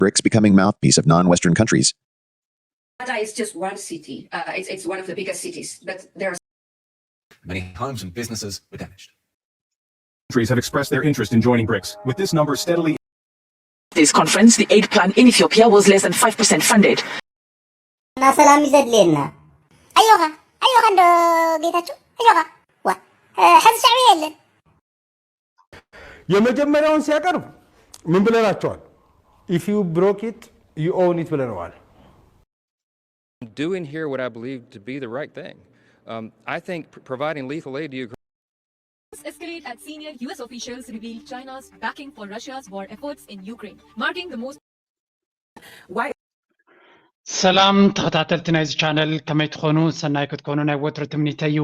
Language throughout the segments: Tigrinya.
BRICS becoming mouthpiece of non-Western countries. Jakarta is just one city. Uh, it's, it's one of the biggest cities, but there are Many homes and businesses were damaged. Countries have expressed their interest in joining BRICS, with this number steadily This conference, the aid plan in Ethiopia was less than five percent funded. እና ሰላም እዩ ዘድልየና። ኣዮኻ ኣዮኻ እንዶ ጌታቸው ኣዮኻ። ዋ እ፣ ሕዚ ሻዕብያ የለን። የመጀመሪያውን ሲያቀርብ ምን ብለናቸዋል? If you broke it, you own it ብለነዋል። Doing here what I believe to be the right thing. Um, I think pr- providing lethal aid to Ukraine. Escalate as senior U S officials reveal China's backing for Russia's war efforts in Ukraine, marking the most ሰላም ተኸታተልቲ ናይዚ ቻነል፣ ከመይ ትኾኑ? ሰናይ ክትኮኑ ናይ ወትሩ ትምኒተይ እዩ።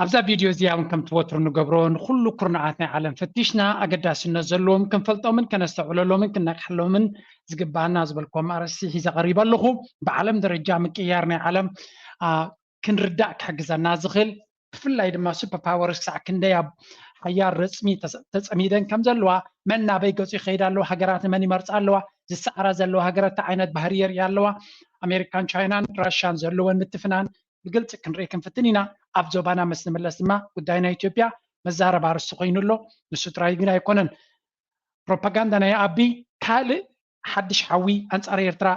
ኣብዛ ቪድዮ እዚኣ እውን ከምቲ ወትሩ ንገብሮ ንኹሉ ኩርናዓት ናይ ዓለም ፈቲሽና ኣገዳስነት ዘለዎም ክንፈልጦምን ከነስተውዕለሎምን ክነቅሐሎምን ዝግባኣና ዝበልክዎም ኣርእስቲ ሒዘ ቀሪበ ኣለኹ። ብዓለም ደረጃ ምቅያር ናይ ዓለም አ፣ ክንርዳእ ክሕግዘና ዝኽእል ብፍላይ ድማ ሱፐር ፓወርስ ክሳዕ ክንደይ ኣብ ሓያል ረፅሚ ተፀሚደን ከም ዘለዋ፣ መን ናበይ ገፁ ይኸይድ ኣለዋ፣ ሃገራት ንመን ይመርፃ ኣለዋ፣ ዝሰዓራ ዘለዋ ሃገራት እንታይ ዓይነት ባህሪ የርእያ ኣለዋ፣ ኣሜሪካን ቻይናን ራሽያን ዘለወን ምትፍናን ብግልፂ ክንርኢ ክንፍትን ኢና። ኣብ ዞባና ምስ ንምለስ ድማ ጉዳይ ናይ ኢትዮጵያ መዛረባ ኣርእስቲ ኮይኑ ኣሎ። ንሱ ጥራይ ግን ኣይኮነን። ፕሮፓጋንዳ ናይ ኣቢ ካልእ ሓድሽ ሓዊ ኣንጻር ኤርትራ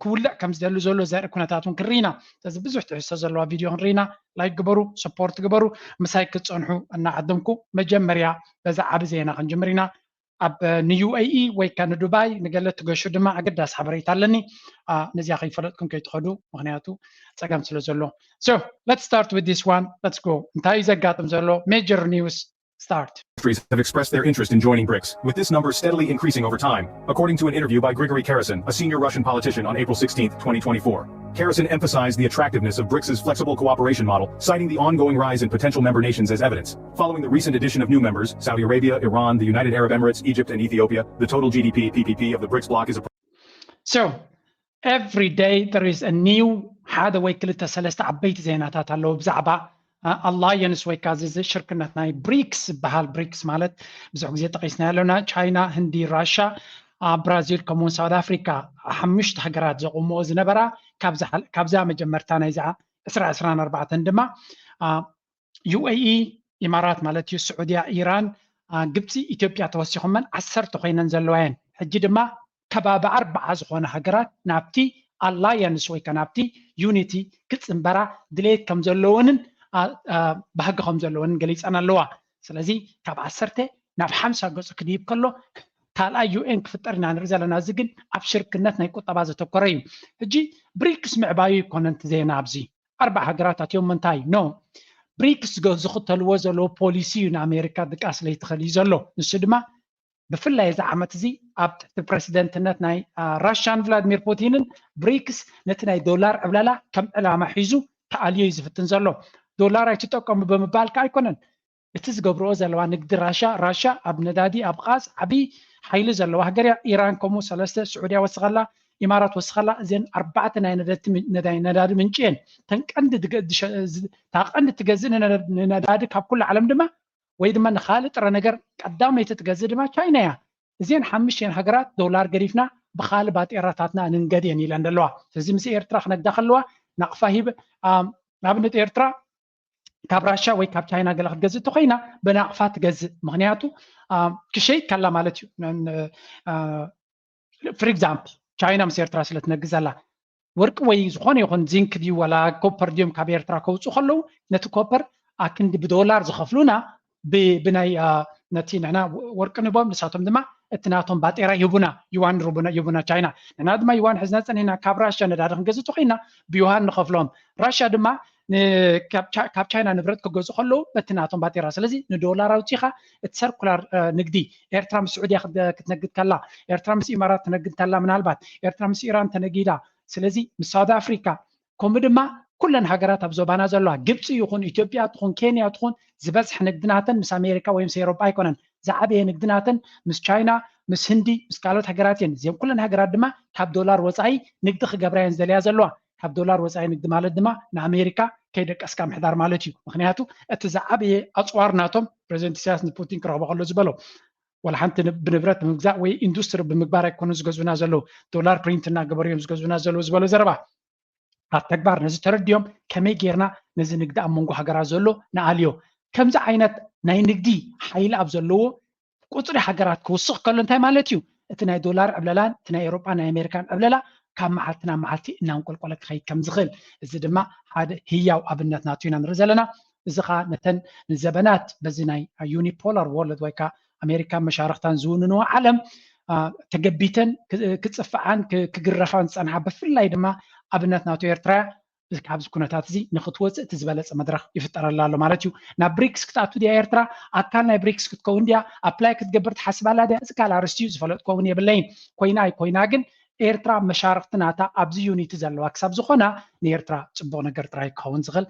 ክውልዕ ከም ዝደሊ ዘሎ ዘርኢ ኩነታት እውን ክንርኢ ኢና። ስለዚ ብዙሕ ትሕዝቶ ዘለዋ ቪድዮ ክንርኢ ኢና። ላይክ ግበሩ፣ ሰፖርት ግበሩ፣ ምሳይ ክትጸንሑ እናዓደምኩ መጀመርያ በዛ ዓቢ ዜና ክንጅምር ኢና። ኣብ ንዩኤኢ ወይ ከ ንዱባይ ንገለ ትገሹ ድማ ኣገዳሲ ሓበሬታ ኣለኒ። ነዚኣ ከይፈለጥኩም ከይትኸዱ፣ ምክንያቱ ጸገም ስለ ዘሎ። So let's start with this one. Let's go. እንታይ እዩ ዘጋጥም ዘሎ? Major news start. Countries have expressed their interest in joining BRICS, with this number steadily increasing over time, according to an interview by Grigory Karasin, a senior Russian politician, on April sixteenth, twenty twenty-four. Karasin emphasized the attractiveness of BRICS's flexible cooperation model, citing the ongoing rise in potential member nations as evidence. Following the recent addition of new members, Saudi Arabia, Iran, the United Arab Emirates, Egypt, and Ethiopia, the total G D P, P P P, of the BRICS bloc is So, every day there is a new ሓደ ወይ ክልተ ሰለስተ ዓበይቲ ዜናታት ኣለዉ ብዛዕባ ኣላየንስ ወይ ከዓ እዚ ሽርክነት ናይ ብሪክስ ዝበሃል። ብሪክስ ማለት ብዙሕ ግዜ ጠቂስና ኣለና። ቻይና፣ ህንዲ፣ ራሻ፣ ብራዚል፣ ከምኡውን ሳውት ኣፍሪካ፣ ሓሙሽተ ሃገራት ዘቆምኦ ዝነበራ። ካብዛ መጀመርታ ናይዚ ዕስራ ዕስራን ኣርባዕተን ድማ ዩኤኢ፣ ኢማራት ማለት እዩ፣ ስዑድያ፣ ኢራን፣ ግብፂ፣ ኢትዮጵያ ተወሲኾመን ዓሰርተ ኮይነን ዘለዋ እየን። ሕጂ ድማ ከባቢ ኣርባዓ ዝኾነ ሃገራት ናብቲ ኣላያንስ ወይ ከዓ ናብቲ ዩኒቲ ክፅንበራ ድሌት ከም ዘለወንን ባህጊ ከም ዘለወንን ገሊፀን ኣለዋ። ስለዚ ካብ ዓሰርተ ናብ ሓምሳ ገፁ ክድይብ ከሎ ካልኣይ ዩኤን ክፍጠር ኢና ንርኢ ዘለና። እዚ ግን ኣብ ሽርክነት ናይ ቁጠባ ዘተኮረ እዩ። ሕጂ ብሪክስ ምዕባዩ ይኮነን እቲ ዜና ኣብዚ ኣርባዓ ሃገራት ኣትዮም ምንታይ ኖ ብሪክስ ዝኽተልዎ ዘለዉ ፖሊሲ እዩ ንኣሜሪካ ድቃስ ለይትኸል እዩ ዘሎ። ንሱ ድማ ብፍላይ እዚ ዓመት እዚ ኣብ ትሕቲ ፕረሲደንትነት ናይ ራሽያን ቭላድሚር ፑቲንን ብሪክስ ነቲ ናይ ዶላር ዕብለላ ከም ዕላማ ሒዙ ክኣልዮ እዩ ዝፍትን ዘሎ። ዶላር ኣይትጠቀሙ ብምባል ከ ኣይኮነን እቲ ዝገብርኦ ዘለዋ ንግዲ ራሻ። ራሻ ኣብ ነዳዲ ኣብ ቃዝ ዓብዪ ሓይሊ ዘለዋ ሃገር እያ። ኢራን ከምኡ ሰለስተ፣ ስዑድያ ወስኸላ፣ ኢማራት ወስኸላ። እዚን ኣርባዕተ ናይ ነዳዲ ምንጪ እየን። ተን ቀንዲ እታ ቀንዲ ትገዝእ ንነዳዲ ካብ ኩሉ ዓለም ድማ ወይ ድማ ንካልእ ጥረ ነገር ቀዳመይቲ ትገዝእ ድማ ቻይና እያ። እዚን ሓምሽተን ሃገራት ዶላር ገዲፍና ብካልእ ባጤራታትና ንንገድ እየን ኢለን ዘለዋ። ስለዚ ምስ ኤርትራ ክነግዳ ከለዋ ናቕፋ ሂብ ኣብነት ኤርትራ ካብ ራሻ ወይ ካብ ቻይና ገለ ክትገዝእ እንተኮይና ብናቕፋ ትገዝእ። ምክንያቱ ክሸይድ ካላ ማለት እዩ። ፍር ኤግዛምፕል ቻይና ምስ ኤርትራ ስለ ትነግድ ዘላ ወርቂ ወይ ዝኾነ ይኹን ዚንክ ድዩ ዋላ ኮፐር ድዮም ካብ ኤርትራ ከውፁ ከለዉ ነቲ ኮፐር ኣክንዲ ብዶላር ዝኸፍሉና ብናይ ነቲ ንሕና ወርቂ ንቦም ንሳቶም ድማ እቲ ናቶም ባጤራ ይህቡና ዩዋን ይህቡና ቻይና። ንሕና ድማ ዩዋን ሕዝና ፀኒና ካብ ራሻ ነዳዲ ክንገዝእ ተኮይና ብዩሃን ንኸፍሎም። ራሻ ድማ ካብ ቻይና ንብረት ክገዝኡ ከለዉ በቲ ናቶም ባጤራ። ስለዚ ንዶላር ኣውፂኻ እቲ ሰርኩላር ንግዲ ኤርትራ ምስ ስዑድያ ክትነግድ ከላ፣ ኤርትራ ምስ ኢማራት ትነግድ ከላ፣ ምናልባት ኤርትራ ምስ ኢራን ተነጊዳ። ስለዚ ምስ ሳውት ኣፍሪካ ከምኡ ድማ ኩለን ሃገራት ኣብ ዞባና ዘለዋ ግብፂ ይኹን ኢትዮጵያ ትኹን ኬንያ ትኹን ዝበዝሐ ንግድናተን ምስ ኣሜሪካ ወይ ምስ ኤሮጳ ኣይኮነን። ዝዓበየ ንግድናተን ምስ ቻይና፣ ምስ ህንዲ፣ ምስ ካልኦት ሃገራት እየን። እዚም ኩለን ሃገራት ድማ ካብ ዶላር ወፃኢ ንግዲ ክገብራ እየን ዝደልያ ዘለዋ። ካብ ዶላር ወፃኢ ንግዲ ማለት ድማ ንኣሜሪካ ከይደቀስካ ምሕዳር ማለት እዩ። ምክንያቱ እቲ ዝዓበየ ኣፅዋር ናቶም ፕሬዚደንት ኢሳያስ ንፑቲን ክረኽቦ ከሎ ዝበሎ ወላ ሓንቲ ብንብረት ብምግዛእ ወይ ኢንዱስትሪ ብምግባር ኣይኮኑ ዝገዙና ዘለዉ፣ ዶላር ፕሪንት እናገበሩ እዮም ዝገዙና ዘለዉ ዝበሎ ዘረባ ኣብ ተግባር ነዚ ተረዲኦም ከመይ ጌርና ነዚ ንግዲ ኣብ መንጎ ሃገራት ዘሎ ንኣልዮ። ከምዚ ዓይነት ናይ ንግዲ ሓይሊ ኣብ ዘለዎ ቁፅሪ ሃገራት ክውስኽ ከሎ እንታይ ማለት እዩ? እቲ ናይ ዶላር ዕብለላን እቲ ናይ ኤሮጳ ናይ ኣሜሪካን ዕብለላ ካብ መዓልቲ ናብ መዓልቲ እናንቆልቆለ ክኸይድ ከም ዝኽእል፣ እዚ ድማ ሓደ ህያው ኣብነት ናቱ ኢና ንርኢ ዘለና። እዚ ኸዓ ነተን ንዘበናት በዚ ናይ ዩኒፖላር ወርልድ ወይ ከዓ ኣሜሪካን መሻርኽታን ዝውንንዎ ዓለም ተገቢተን ክፅፍዓን ክግረፋን ዝፀንሓ፣ ብፍላይ ድማ ኣብነት ናቱ ኤርትራ እያ። ኣብዚ ኩነታት እዚ ንክትወፅእ እቲ ዝበለፀ መድረኽ ይፍጠረላ ኣሎ ማለት እዩ። ናብ ብሪክስ ክትኣቱ ድያ ኤርትራ? ኣካል ናይ ብሪክስ ክትከውን ድያ? ኣፕላይ ክትገብር ትሓስብ ኣላ ድያ? እዚ ካልእ ኣርእስቲ እዩ፣ ዝፈለጥኩ እውን የብለይን። ኮይና ኣይኮይና ግን ኤርትራ መሻርኽቲ ናታ ኣብዚ ዩኒቲ ዘለዋ ክሳብ ዝኾና ንኤርትራ ፅቡቕ ነገር ጥራይ ክኸውን ዝኽእል።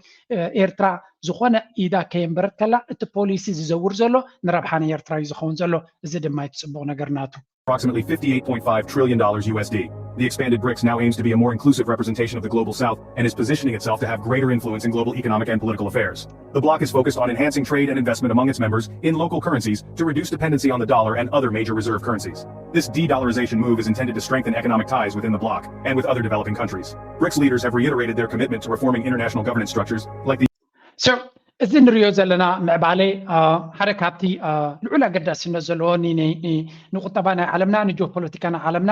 ኤርትራ ዝኾነ ኢዳ ከየንበረት ከላ እቲ ፖሊሲ ዝዘውር ዘሎ ንረብሓ ናይ ኤርትራ እዩ ዝኸውን ዘሎ። እዚ ድማ እቲ ፅቡቕ ነገር ናቱ። approximately fifty-eight point five trillion dollars U S D. The expanded brics now aims to be a more inclusive representation of the global south and is positioning itself to have greater influence in global economic and political affairs. The bloc is focused on enhancing trade and investment among its members in local currencies to reduce dependency on the dollar and other major reserve currencies. This de-dollarization move is intended to strengthen economic ties within the bloc and with other developing countries. BRICS leaders have reiterated their commitment to reforming international governance structures like the So, እዚ ንሪኦ ዘለና ምዕባለ ሓደ ካብቲ ልዑል ኣገዳስነት ዘለዎ ንቁጠባ ናይ ዓለምና ንጂኦፖለቲካ ናይ ዓለምና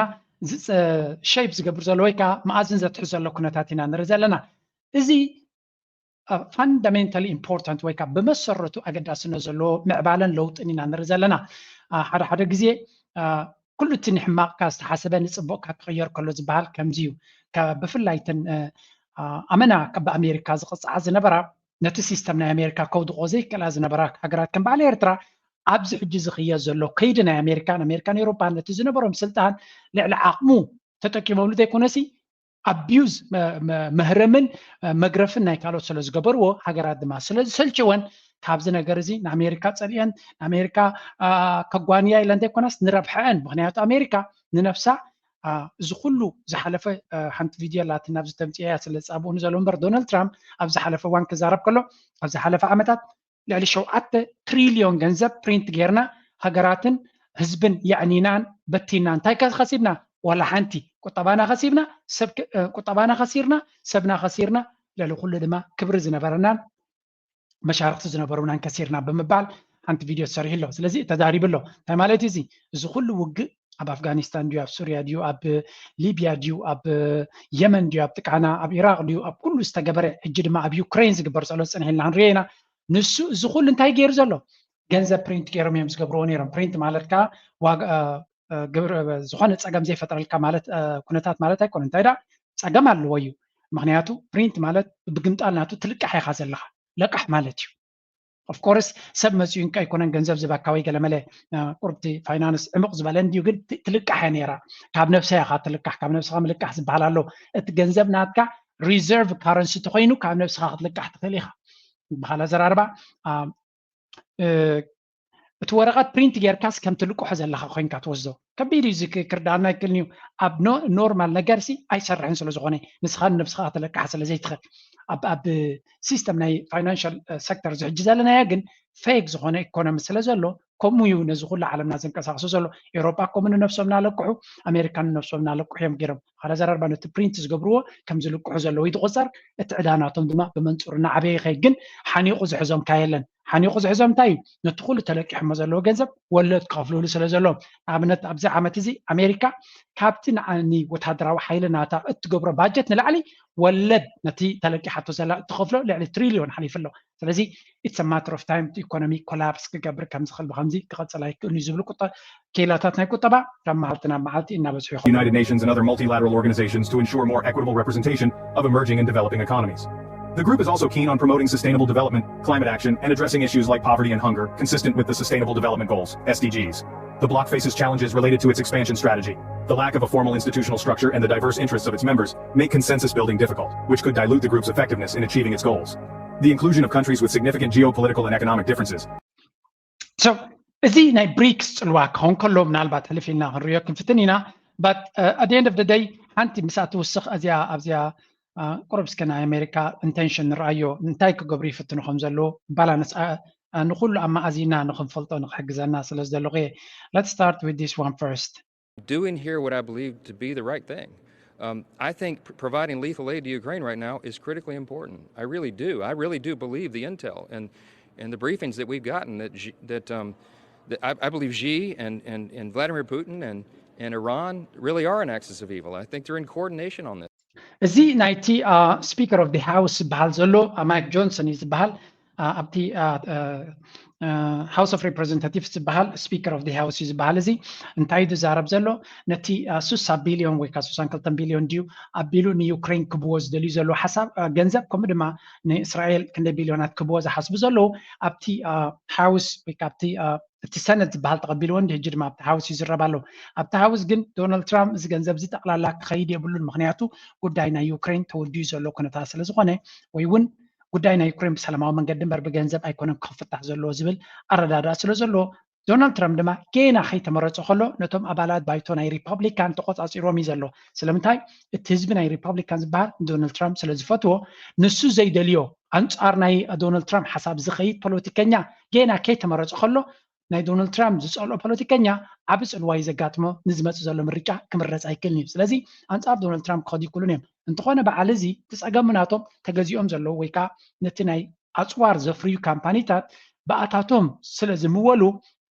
ሸይፕ ዝገብር ዘሎ ወይ ከዓ መኣዝን ዘትሕዝ ዘሎ ኩነታት ኢና ንርኢ ዘለና። እዚ ፋንዳሜንታሊ ኢምፖርታንት ወይ ከዓ ብመሰረቱ ኣገዳስነት ዘለዎ ምዕባለን ለውጥን ኢና ንርኢ ዘለና። ሓደ ሓደ ግዜ ኩሉ እቲ ንሕማቕካ ዝተሓሰበ ንፅቡቕካ ክቕየር ከሎ ዝበሃል ከምዚ እዩ። ብፍላይ እተን ኣመና ብኣሜሪካ ዝቕፅዓ ዝነበራ ነቲ ሲስተም ናይ ኣሜሪካ ከውድቆ ዘይክእላ ዝነበራ ሃገራት ከም በዓል ኤርትራ ኣብዚ ሕጂ ዝኽየድ ዘሎ ከይዲ ናይ ኣሜሪካን ኣሜሪካን ኤውሮፓን ነቲ ዝነበሮም ስልጣን ልዕሊ ዓቕሙ ተጠቂሞምሉ ዘይኮነሲ ኣቢዩዝ መህረምን መግረፍን ናይ ካልኦት ስለ ዝገበርዎ ሃገራት ድማ ስለ ዝሰልችወን ካብዚ ነገር እዚ ንኣሜሪካ ፀሊአን ንኣሜሪካ ከጓንያ ኢለን ዘይኮናስ ንረብሐአን። ምክንያቱ ኣሜሪካ ንነፍሳ እዚ ኩሉ ዝሓለፈ ሓንቲ ቪድዮ ኣላትን ኣብዚ ተምፅያ ስለ ዝፃብኡኒ ዘሎ እምበር ዶናልድ ትራምፕ ኣብ ዝሓለፈ እዋን ክዛረብ ከሎ ኣብ ዝሓለፈ ዓመታት ልዕሊ ሸውዓተ ትሪልዮን ገንዘብ ፕሪንት ጌርና ሃገራትን ህዝብን የዕኒናን በቲናን እንታይ ከሲብና? ዋላ ሓንቲ ቁጠባና ከሲብና፣ ሰብ ቁጠባና ከሲርና፣ ሰብና ከሲርና፣ ልዕሊ ኩሉ ድማ ክብሪ ዝነበረናን መሻርክቲ ዝነበሩናን ከሲርና ብምባል ሓንቲ ቪድዮ ተሰሪሑ ኣሎ። ስለዚ ተዛሪቡ ኣሎ። እንታይ ማለት እዩ እዚ? እዚ ኩሉ ውግእ ኣብ ኣፍጋኒስታን ድዩ ኣብ ሱርያ ድዩ ኣብ ሊብያ ድዩ ኣብ የመን ድዩ ኣብ ጥቃና ኣብ ኢራቅ ድዩ ኣብ ኩሉ ዝተገበረ ሕጂ ድማ ኣብ ዩክሬን ዝግበር ዘሎ ዝፀንሐልና ክንሪኦ ኢና። ንሱ እዚ ኩሉ እንታይ ገይሩ ዘሎ? ገንዘብ ፕሪንት ገይሮም እዮም ዝገብርዎ ነይሮም። ፕሪንት ማለት ከዓ ዋጋ ግብር ዝኾነ ፀገም ዘይፈጥረልካ ማለት ኩነታት ማለት ኣይኮነ። እንታይ ዳ ፀገም ኣለዎ እዩ። ምክንያቱ ፕሪንት ማለት ብግምጣል ናቱ ትልቃሕ ኢኻ ዘለኻ፣ ለቃሕ ማለት እዩ። ኦፍኮርስ ሰብ መፅኡ እንካ ኣይኮነን ገንዘብ ዝበካ ወይ ገለመለ ቁርብቲ ፋይናንስ ዕሙቕ ዝበለ እንድዩ ግን ትልቃሕ እያ ነይራ። ካብ ነብሳ ኢኻ ትልቃሕ፣ ካብ ነብስኻ ምልቃሕ ዝበሃል ኣሎ። እቲ ገንዘብ ናትካ ሪዘርቭ ካረንሲ ተኮይኑ ካብ ነብስኻ ክትልቃሕ ትኽእል ኢኻ። ብኻል ኣዘራርባ እቲ ወረቐት ፕሪንት ጌርካስ ከም ትልቅሖ ዘለካ ኮይንካ ትወስዶ። ከቢድ እዩ፣ እዚ ክርዳኣና ኣይክእልን እዩ። ኣብ ኖርማል ነገር ሲ ኣይሰርሕን ስለ ዝኾነ ንስኻ ንነብስኻ ክትለቅሓ ስለ ዘይትኽእል ኣብ ኣብ ሲስተም ናይ ፋይናንሻል ሰክተር ዝሕጂ ዘለናዮ ግን ፌክ ዝኾነ ኢኮኖሚ ስለ ዘሎ ከምኡ እዩ ነዚ ኩሉ ዓለምና ዘንቀሳቅሶ ዘሎ። ኤውሮጳ ከምኡ ንነብሶም እናለቅሑ ኣሜሪካ ንነብሶም እናለቅሑ እዮም ገይሮም። ሓደ ዘረርባ ነቲ ፕሪንት ዝገብርዎ ከም ዝልቅሑ ዘለዉ ይትቆፀር። እቲ ዕዳ ናቶም ድማ ብመንፅሩ እናዓበየ ይኸይድ። ግን ሓኒቑ ዝሕዞም ካየለን ሓኒቑ ዝሕዞም እንታይ እዩ? ነቲ ኩሉ ተለቂሕሞ ዘለዎ ገንዘብ ወለድ ክኸፍልሉ ስለ ዘለዎም። ንኣብነት ኣብዚ ዓመት እዚ ኣሜሪካ ካብቲ ንዓኒ ወታደራዊ ሓይሊ ናታ እትገብሮ ባጀት ንላዕሊ ወለድ ነቲ ተለቂሓቶ ዘላ እትኸፍሎ ልዕሊ ትሪልዮን ሓሊፉ ኣሎ። ስለዚ it's a matter of time ኢኮኖሚ ኮላፕስ ክገብር ከም ዝኽእል ብከምዚ ክቐፅል ኣይክእልን እዩ ዝብሉ ክኢላታት ናይ ቁጠባ ካብ መዓልቲ ናብ መዓልቲ እናበዝሑ ይኸዱ። United Nations and other multilateral organizations to ensure more equitable representation of emerging and developing economies. The group is also keen on promoting sustainable development, climate action, and addressing issues like poverty and hunger, consistent with the Sustainable Development Goals, S D Gs. The bloc faces challenges related to its expansion strategy. The lack of a formal institutional structure and the diverse interests of its members make consensus building difficult, which could dilute the group's effectiveness in achieving its goals. The inclusion of countries with significant geopolitical and economic differences. So እዚ ናይ ብሪክስ ፅልዋ ክኸውን ከሎ ምናልባት ሕልፍ ኢልና ክንሪኦ ክንፍትን ኢና። But at the end of the day ሓንቲ ምስኣ ትውስኽ እዚኣ ኣብዚኣ ቁሩብ እስከ ናይ ኣሜሪካ ኢንቴንሽን ንረኣዮ እንታይ ክገብሩ ይፍትኑ ከም ዘለዎ ባላንስ ንኩሉ ኣመኣዚና ንክንፈልጦ ንክሕግዘና ስለ ዝደለኹ እየ። Let's start with this one first. Doing here what I believe to be the right thing. Um, I think providing lethal aid to Ukraine right now is critically important. I really do. I really do believe the intel and and the briefings that we've gotten that that um, that I, I, believe Xi and, and and Vladimir Putin and and Iran really are an axis of evil. I think they're in coordination on this. እዚ ናይቲ Speaker of the House ዝበሃል ዘሎ ማይክ ጆንሰን እዩ ዝበሃል። ኣብቲ House of Representatives ዝበሃል Speaker of the House እዩ ዝበሃል። እዚ እንታይ እዩ ዝዛረብ ዘሎ? ነቲ ስሳ ቢልዮን ወይ ከዓ ስሳን ክልተን ቢልዮን ድዩ ኣቢሉ ንዩክሬን ክብዎ ዝደልዩ ዘለዉ ሓሳብ ገንዘብ ከምኡ ድማ ንእስራኤል ክንደይ ቢልዮናት ክብዎ ዝሓስቡ ዘለዉ ኣብቲ House ወይ ከዓ ኣብቲ እቲ ሰነት ዝበሃል ተቐቢልዎ እንዲ ሕጂ ድማ ኣብቲ ሃውስ ይዝረብ ኣሎ። ኣብቲ ሃውስ ግን ዶናልድ ትራምፕ እዚ ገንዘብ እዚ ጠቕላላ ክኸይድ የብሉን፣ ምክንያቱ ጉዳይ ናይ ዩክሬን ተወዲኡ ዘሎ ኩነታት ስለ ዝኾነ ወይ እውን ጉዳይ ናይ ዩክሬን ብሰላማዊ መንገዲ እምበር ብገንዘብ ኣይኮነን ክፍታሕ ዘለዎ ዝብል ኣረዳድኣ ስለ ዘሎ ዶናልድ ትራምፕ ድማ ጌና ከይተመረፀ ከሎ ነቶም ኣባላት ባይቶ ናይ ሪፐብሊካን ተቆፃፂሮም እዩ ዘሎ። ስለምንታይ እቲ ህዝቢ ናይ ሪፐብሊካን ዝበሃል ንዶናልድ ትራምፕ ስለ ዝፈትዎ ንሱ ዘይደልዮ ኣንፃር ናይ ዶናልድ ትራምፕ ሓሳብ ዝኸይድ ፖለቲከኛ ጌና ከይተመረፀ ከሎ ናይ ዶናልድ ትራምፕ ዝፀልኦ ፖለቲከኛ ዓቢ ፅልዋ እዩ ዘጋጥሞ። ንዝመፅእ ዘሎ ምርጫ ክምረፅ ኣይክእልን እዩ። ስለዚ ኣንፃር ዶናልድ ትራምፕ ክኸዱ ይክእሉን እዮም። እንተኾነ በዓል እዚ እቲ ፀገም ናቶም ተገዚኦም ዘለዉ ወይ ከዓ ነቲ ናይ ኣፅዋር ዘፍርዩ ካምፓኒታት ብኣታቶም ስለ ዝምወሉ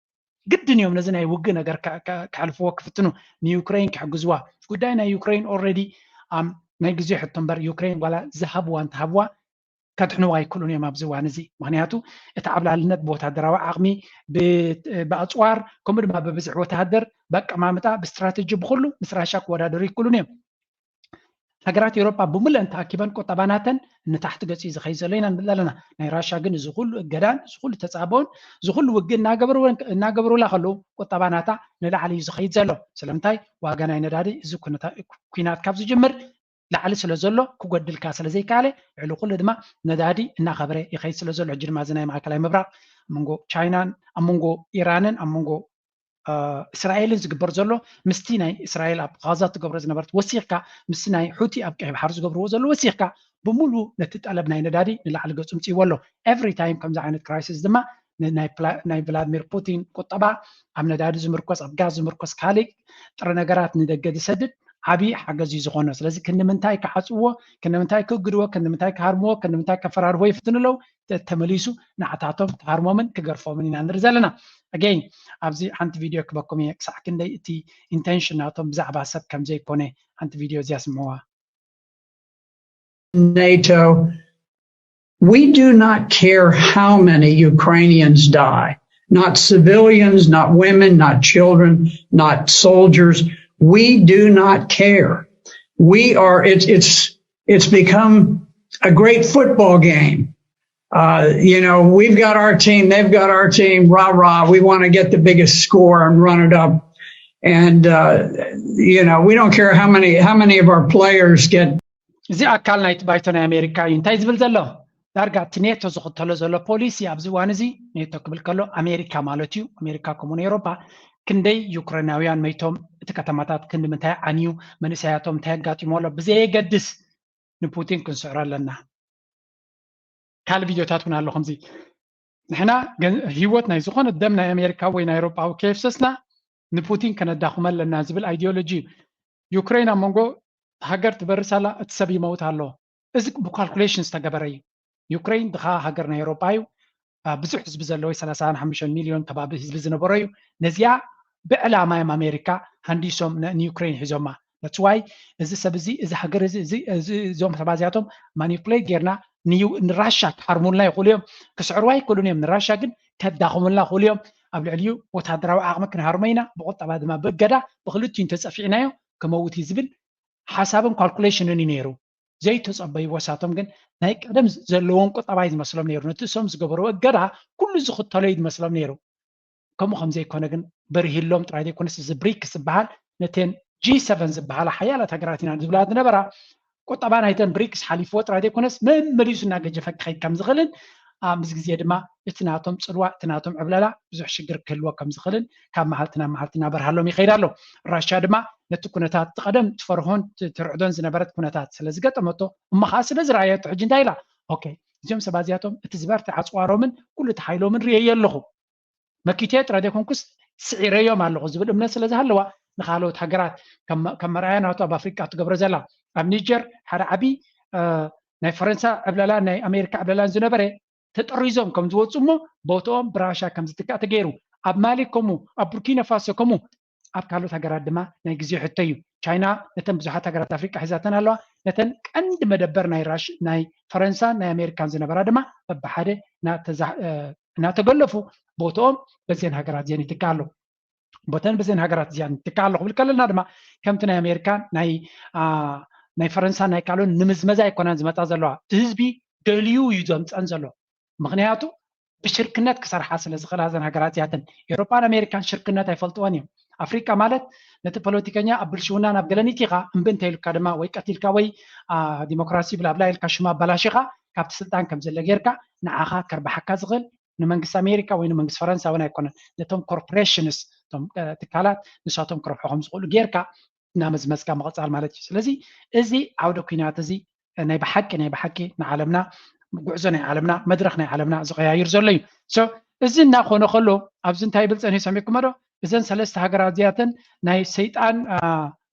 ግድን እዮም ነዚ ናይ ውግእ ነገር ከሕልፍዎ ክፍትኑ ንዩክሬን ክሕግዝዋ። ጉዳይ ናይ ዩክሬን already ናይ ግዜ ሕቶ እምበር ዩክሬን ዋላ ዝሃብዋ እንተሃብዋ ከድሕንዋ ኣይክእሉን እዮም ኣብዚ እዋን እዚ። ምክንያቱ እቲ ዓብላልነት ብወታደራዊ ዓቕሚ፣ ብኣፅዋር ከምኡ ድማ ብብዝሒ ወታሃደር፣ ብኣቀማምጣ፣ ብስትራተጂ፣ ብኩሉ ምስ ራሻ ክወዳደሩ ኣይክእሉን እዮም። ሃገራት ኤውሮጳ ብምልእን ተኣኪበን ቁጠባ ናተን ንታሕቲ ገፂ ዝኸይድ ዘሎ ኢና ንብል ኣለና። ናይ ራሻ ግን እዚ ኩሉ እገዳን እዚ ኩሉ ተፃብኦን እዚ ኩሉ ውግእ እናገበሩላ ከለዉ ቁጠባ ናታ ንላዕሊ እዩ ዝኸይድ ዘሎ። ስለምንታይ ዋጋ ናይ ነዳዲ እዚ ኩናት ካብ ዝጅምር ላዕሊ ስለ ዘሎ ክጎድልካ ስለ ዘይከኣለ ልዕሊ ኩሉ ድማ ነዳዲ እናኸበረ ይኸይድ ስለ ዘሎ ሕጂ ድማ እዚ ናይ ማእከላይ ምብራቕ ኣብ መንጎ ቻይናን ኣብ መንጎ ኢራንን ኣብ መንጎ እስራኤልን ዝግበር ዘሎ ምስቲ ናይ እስራኤል ኣብ ጋዛ ትገብሮ ዝነበረት ወሲኽካ ምስቲ ናይ ሑቲ ኣብ ቀይ ባሕሪ ዝገብርዎ ዘሎ ወሲኽካ ብምሉ ነቲ ጠለብ ናይ ነዳዲ ንላዕሊ ገፁ ምፅእዎ ኣሎ። Every time ከምዚ ዓይነት crisis ድማ ናይ ቭላድሚር ፑቲን ቁጠባ ኣብ ነዳዲ ዝምርኮስ ኣብ ጋዝ ዝምርኮስ ካሊእ ጥረ ነገራት ንደገ ዝሰድድ ዓብዪ ሓገዝ እዩ ዝኾኖ። ስለዚ ክንምንታይ ክዓፅዎ ክንምንታይ ክእግድዎ ክንምንታይ ክሃርምዎ ክንምንታይ ከፈራርህዎ ይፍትኑ ኣለዉ። ተመሊሱ ንዓታቶም ክሃርሞምን ክገርፎምን ኢና ንርኢ ዘለና። Again ኣብዚ ሓንቲ ቪድዮ ክበኩም እየ ክሳዕ ክንደይ እቲ intention ናቶም ብዛዕባ ሰብ ከም ዘይኮነ ሓንቲ ቪድዮ እዚኣ ስምዕዋ። NATO, we do not care how many Ukrainians die, not civilians, not women, not children, not soldiers. We do not care. We are, it's, it's, it's become a great football game. Uh, you know, we've got our team, they've got our team, rah, rah. We want to get the biggest score and run it up. And, uh, you know, we don't care how many, how many of our players get እዚ ኣካል ናይቲ ባይቶ ናይ ኣሜሪካ እዩ እንታይ ዝብል ዘሎ ዳርጋ እቲ ኔቶ ዝኽተሎ ዘሎ ፖሊሲ ኣብዚ እዋን እዚ ኔቶ ክብል ከሎ ኣሜሪካ ማለት እዩ ኣሜሪካ ከምኡን ኤውሮፓ ክንደይ ዩክሬናውያን መይቶም እቲ ከተማታት ክንዲ ምንታይ ዓንዩ መንእሰያቶም እንታይ ኣጋጢሞ ኣሎ ብዘየገድስ ንፑቲን ክንስዕሮ ኣለና ካልእ ቪድዮታት እውን ኣሎ ከምዚ ንሕና ህይወት ናይ ዝኾነ ደም ናይ ኣሜሪካ ወይ ናይ ኤውሮጳዊ ከየፍሰስና ንፑቲን ከነዳኹመ ኣለና ዝብል ኣይዲዮሎጂ እዩ ዩክሬን ኣብ መንጎ ሃገር ትበርስ ኣላ እቲ ሰብ ይመውት ኣሎ እዚ ብካልኩሌሽን ዝተገበረ እዩ ዩክሬን ድኻ ሃገር ናይ ኤውሮጳ እዩ ብዙሕ ህዝቢ ዘለዎ ሰላሳን ሓሙሽተን ሚልዮን ከባቢ ህዝቢ ዝነበሮ እዩ ነዚኣ ብዕላማ እዮም ኣሜሪካ ሃንዲሶም ንዩክሬን ሒዞማ that's why እዚ ሰብ እዚ እዚ ሃገር እዚ እዞም ሰባት እዚኣቶም ማኒፕሌት ጌርና ንራሻ ክሃርሙልና ይኽእሉ እዮም ክስዕርዋ ይክእሉን እዮም ንራሻ ግን ከዳኽሙልና ይኽእሉ እዮም ኣብ ልዕሊኡ ወታደራዊ ዓቕሚ ክንሃርሞ ኢና ብቁጠባ ድማ ብእገዳ ብክልቲኡ እንተፀፊዕናዮ ክመውት እዩ ዝብል ሓሳብን ካልኩሌሽንን እዩ ነይሩ ዘይተፀበይዎ ሳቶም ግን ናይ ቀደም ዘለዎም ቁጠባ እዩ ዝመስሎም ነይሩ ነቲ እሶም ዝገበርዎ እገዳ ኩሉ ዝኽተሎ እዩ ዝመስሎም ነይሩ ከምኡ ከም ዘይኮነ ግን በርሂሎም ጥራይ ዘይኮነስ እዚ ብሪክስ ዝበሃል ነተን ጂ ሰቨን ዝበሃላ ሓያላት ሃገራት ኢና ዝብላ ዝነበራ ቁጠባ ናይተን ብሪክስ ሓሊፍዎ ጥራይ ዘይኮነስ መመሊሱ እናገጀፈ ክኸይድ ከም ዝኽእልን ምስ ግዜ ድማ እቲ ናቶም ፅልዋ እቲ ናቶም ዕብለላ ብዙሕ ሽግር ክህልዎ ከም ዝኽእልን ካብ መሃልቲ ናብ መሃልቲ እናበርሃሎም ይኸይድ ኣሎ ራሽያ ድማ ነቲ ኩነታት እቲ ቀደም ትፈርሆን ትርዕዶን ዝነበረት ኩነታት ስለ ዝገጠመቶ እሞ ከዓ ስለ ዝረኣየቶ ሕጂ እንታይ ኢላ ኦኬ እዚኦም ሰባት እዚኣቶም እቲ ዝበርትዐ ኣፅዋሮምን ኩሉ እቲ ሓይሎምን ርእየ ኣለኹ። መኪተ ጥራይ ዘይኮንኩስ ስዒረዮም ኣለኹ ዝብል እምነት ስለ ዝሃለዋ፣ ንካልኦት ሃገራት ከም መርኣያ ናቱ ኣብ ኣፍሪቃ ትገብሮ ዘላ። ኣብ ኒጀር ሓደ ዓቢ ናይ ፈረንሳ ዕብለላን ናይ ኣሜሪካ ዕብለላን ዝነበረ ተጠሪዞም ከም ዝወፁ እሞ ቦትኦም ብራሻ ከም ዝትካእ ተገይሩ። ኣብ ማሊ ከምኡ፣ ኣብ ቡርኪና ፋሶ ከምኡ፣ ኣብ ካልኦት ሃገራት ድማ ናይ ግዜ ሕቶ እዩ። ቻይና ነተን ብዙሓት ሃገራት ኣፍሪቃ ሒዛተን ኣለዋ። ነተን ቀንዲ መደበር ናይ ራሽ ናይ ፈረንሳን ናይ ኣሜሪካን ዝነበራ ድማ በብሓደ እናተገለፉ ቦትኦም በዘን ሃገራት እዚአን ይትካ ኣሎ። ቦተን በዘን ሃገራት እዚአን ይትካ ኣሎ ክብል ከለና ድማ ከምቲ ናይ ኣሜሪካን ናይ ናይ ፈረንሳን ናይ ካልኦን ንምዝመዛ ኣይኮነን ዝመፃ ዘለዋ። እቲ ህዝቢ ደልዩ እዩ ዘምፀን ዘሎ። ምክንያቱ ብሽርክነት ክሰርሓ ስለ ዝኽእላ እዘን ሃገራት እዚኣተን ኤውሮጳን ኣሜሪካን ሽርክነት ኣይፈልጥዎን እዮም። ኣፍሪቃ ማለት ነቲ ፖለቲከኛ ኣብ ብልሽውና ናብ ገለኒት ኢኻ እምቢ እንተ ኢልካ ድማ ወይ ቀቲልካ ወይ ዲሞክራሲ ብላብላ ኢልካ ሽማ ኣባላሽኻ ካብቲ ስልጣን ከም ዘለ ጌርካ ንዓኻ ከርባሓካ ዝኽእል ንመንግስቲ ኣሜሪካ ወይ ንመንግስቲ ፈረንሳ እውን ኣይኮነን። ነቶም ኮርፖሬሽንስ እቶም ትካላት ንሳቶም ክረብሑ ከም ዝኽእሉ ጌርካ እናመዝመዝካ ምቕፃል ማለት እዩ። ስለዚ እዚ ዓውደ ኩናት እዚ ናይ ብሓቂ ናይ ብሓቂ ንዓለምና ጉዕዞ ናይ ዓለምና መድረኽ ናይ ዓለምና ዝቐያይር ዘሎ እዩ። እዚ እናኾነ ከሎ ኣብዚ እንታይ ይብል ፀኒሑ ሰሚዕኩሞ ዶ? እዘን ሰለስተ ሃገራት እዚኣተን ናይ ሰይጣን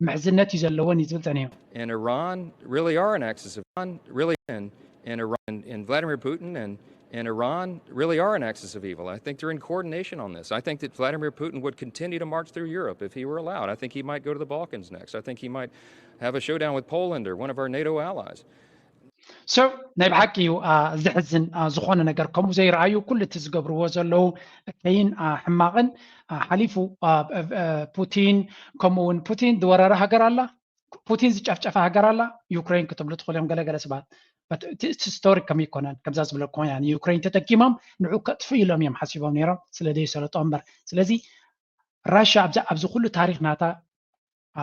ምሕዝነት እዩ ዘለወን እዩ ዝብል ፀኒሑ። And Iran really are an axis of Iran really in, in Iran and Vladimir Putin and and Iran really are an axis of evil. I think they're in coordination on this. I think that Vladimir Putin would continue to march through Europe if he were allowed. I think he might go to the Balkans next. I think he might have a showdown with Poland or one of our NATO allies. So ናይ ብሓቂ እዩ ዘሕዝን ዝኾነ ነገር ከምኡ ዘይረኣዩ ኩሉ እቲ ዝገብርዎ ዘለዉ ከይን ሕማቕን ሓሊፉ ፑቲን ከምኡ እውን ፑቲን ዝወረረ ሃገር ኣላ ፑቲን ዝጨፍጨፈ ሃገር ኣላ ዩክሬን ክትብሉ ትኽእሉ እዮም ገለገለ ሰባት እቲ ስቶሪ ከም ይኮነን ከምዛ ዝብለኩም እያ ንዩክሬን ተጠቂሞም ንዑ ከጥፉ ኢሎም እዮም ሓሲቦም ነይሮም ስለ ዘይሰለጦ እምበር ስለዚ ራሽያ ኣብዚ ኩሉ ታሪክ ናታ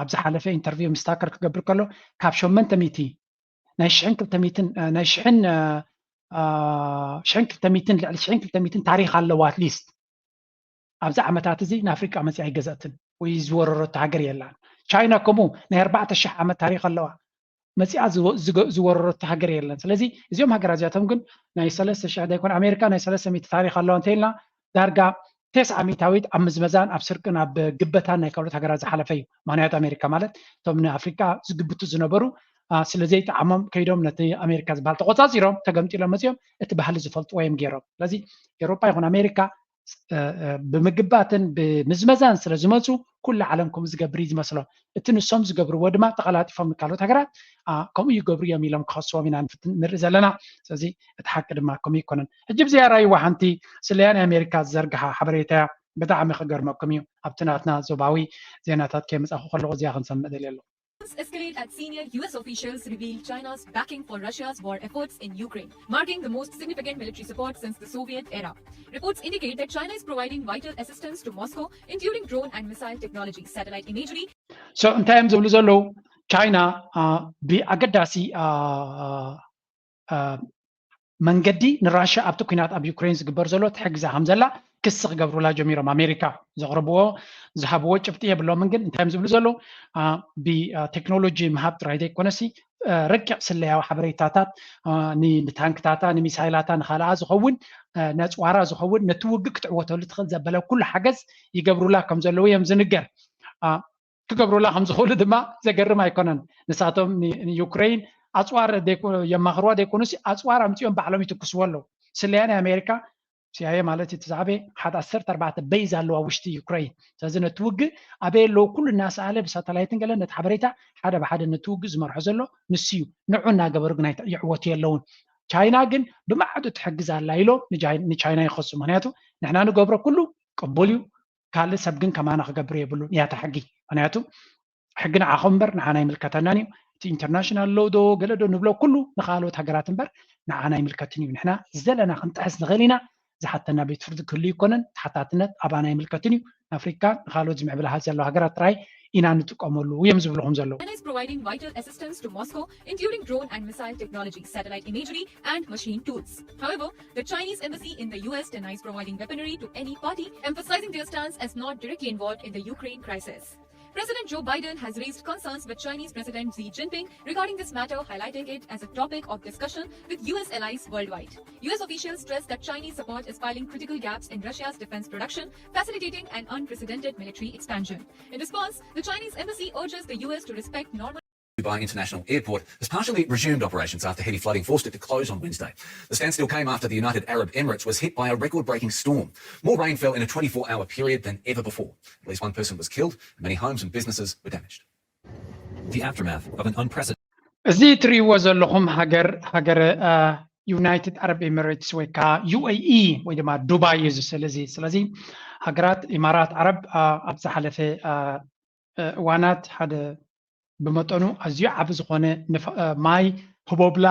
ኣብ ዝሓለፈ ኢንተርቪው ምስ ታከር ክገብር ከሎ ካብ ሸመንተ ሚእቲ ናይ ሽሕን ክልተ ሚእትን ናይ ሽሕን ሽሕን ክልተ ሚእትን ልዕሊ ሽሕን ክልተ ሚእትን ታሪክ ኣለዋ ኣትሊስት ኣብዚ ዓመታት እዚ ንኣፍሪቃ መፂኣ ኣይገዘእትን ወይ ዝወረረቶ ሃገር የላን ቻይና ከምኡ ናይ ኣርባዕተ ሽሕ ዓመት ታሪክ ኣለዋ መፂኣ ዝወረረቶ ሃገር የለን ስለዚ እዚኦም ሃገራት እዚኣቶም ግን ናይ ሰለስተ ሽሕ ዘይኮነ ኣሜሪካ ናይ ሰለስተ ሚእቲ ታሪክ ኣለዋ እንተኢልና ዳርጋ ተስዓ ሚእታዊት ኣብ ምዝመዛን ኣብ ስርቅን ኣብ ግበታን ናይ ካልኦት ሃገራት ዝሓለፈ እዩ ምክንያቱ ኣሜሪካ ማለት እቶም ንኣፍሪካ ዝግብቱ ዝነበሩ ስለ ዘይጠዓሞም ከይዶም ነቲ ኣሜሪካ ዝበሃል ተቆፃፂሮም ተገምጢሎም መፅኦም እቲ ባህሊ ዝፈልጥዎ እዮም ገይሮም ስለዚ ኤሮፓ ይኹን ኣሜሪካ ብምግባትን ብምዝመዛን ስለ ዝመፁ ኩሉ ዓለም ከምኡ ዝገብር እዩ ዝመስሎ እቲ ንሶም ዝገብርዎ ድማ ተቐላጢፎም ንካልኦት ሃገራት ከምኡ ይገብሩ እዮም ኢሎም ክኸስዎም ኢና ንርኢ ዘለና ስለዚ እቲ ሓቂ ድማ ከምኡ ይኮነን ሕጂ ብዝያራ ይዋ ሓንቲ ስለያ ናይ ኣሜሪካ ዝዘርግሓ ሓበሬታ ብጣዕሚ ክገርመኩም እዩ ኣብቲ ናትና ዞባዊ ዜናታት ከይመፃኹ ከለኹ እዚኣ ክንሰምዕ ደልየ ኣለኹ Escalate as senior U S officials reveal China's backing for Russia's war efforts in Ukraine, marking the most significant military support since the Soviet era. Reports indicate that China is providing vital assistance to Moscow, including drone and missile technology, satellite imagery, so እንታይ እዮም ዝብሉ ዘለዉ ቻይና ብኣገዳሲ መንገዲ ንራሽያ ኣብቲ ኩናት ኣብ ዩክሬን ዝግበር ዘሎ ትሕግዛ ከም ዘላ ክሲ ክገብሩላ ጀሚሮም ኣሜሪካ ዘቕርብዎ ዝሃብዎ ጭብጢ የብሎምን ግን እንታይ እዮም ዝብሉ ዘለዉ ብቴክኖሎጂ ምሃብ ጥራይ ዘይኮነሲ ረቂቕ ስለያዊ ሓበሬታታት ንታንክታታ ንሚሳይላታ ንካልኣ ዝኸውን ነፅዋራ ዝኸውን ነቲ ውግእ ክትዕወተሉ ትኽእል ዘበለ ኩሉ ሓገዝ ይገብሩላ ከም ዘለዉ እዮም ዝንገር ክገብሩላ ከም ዝኽእሉ ድማ ዘገርም ኣይኮነን ንሳቶም ንዩክሬን ኣፅዋር የማኽርዋ ዘይኮኑስ ኣፅዋር ኣምፅኦም ባዕሎም ይትኩስዎ ኣለዉ ስለያ ናይ ኣሜሪካ ሲኣየ ማለት እቲ ዝዓበየ ሓደ ዓሰርተ ኣርባዕተ በይዝ ኣለዋ ውሽጢ ዩክሬን ስለዚ ነቲ ውግእ ኣበይ ኣለዉ ኩሉ እናሰኣለ ብሳተላይትን ገለ ነቲ ሓበሬታ ሓደ ብሓደ ነቲ ውግእ ዝመርሖ ዘሎ ንሱ እዩ ንዑ እናገበሩ ግን ይዕወቱ የለውን ቻይና ግን ብማዕዱ ትሕግዝ ኣላ ኢሎ ንቻይና ይኸሱ ምክንያቱ ንሕና ንገብሮ ኩሉ ቅቡል እዩ ካልእ ሰብ ግን ከማና ክገብር የብሉን እያ እታ ሕጊ ምክንያቱ ሕጊ ንዓኹም እምበር ንዓና ኣይምልከተናን እዩ እቲ ኢንተርናሽናል ሎው ዶ ገለ ዶ ንብሎ ኩሉ ንካልኦት ሃገራት እምበር ንዓና ኣይምልከትን እዩ ንሕና ዝደለና ክንጥሕስ ንኽእል ኢና ዝሓተና ቤት ፍርዲ ክህሉ ይኮነን ተሓታትነት ኣባና ኣይምልከትን እዩ ንኣፍሪካ ንካልኦት ዝምዕብል ሃዝ ዘለዋ ሃገራት ጥራይ ኢና ንጥቀመሉ እዮም ዝብልኹም ዘለዉ China is providing vital assistance to Moscow, including drone and missile technology, satellite imagery, and machine tools. However, the Chinese embassy in the U S denies providing weaponry to any party, emphasizing their stance as not directly involved in the Ukraine crisis. President Joe Biden has raised concerns with Chinese President Xi Jinping regarding this matter, highlighting it as a topic of discussion with U S allies worldwide. U S officials stressed that Chinese support is filing critical gaps in Russia's defense production, facilitating an unprecedented military expansion. In response, the Chinese embassy urges the U S to respect normal Dubai International Airport has partially resumed operations after heavy flooding forced it to close on Wednesday. The standstill came after the United Arab Emirates was hit by a record-breaking storm. More rain fell in a twenty-four-hour period than ever before. At least one person was killed, and many homes and businesses were damaged. The aftermath of an unprecedented እዚ ትርእይዎ ዘለኹም ሃገር ሃገረ ዩናይትድ ዓረብ ኤሚሬትስ ወይ ከዓ ዩ ኤ ኢ ወይ ድማ ዱባይ እዩ። ስለዚ ስለዚ ሃገራት ኢማራት ዓረብ ኣብ ዝሓለፈ እዋናት ሓደ ብመጠኑ ኣዝዩ ዓቢ ዝኾነ ማይ ህቦብላ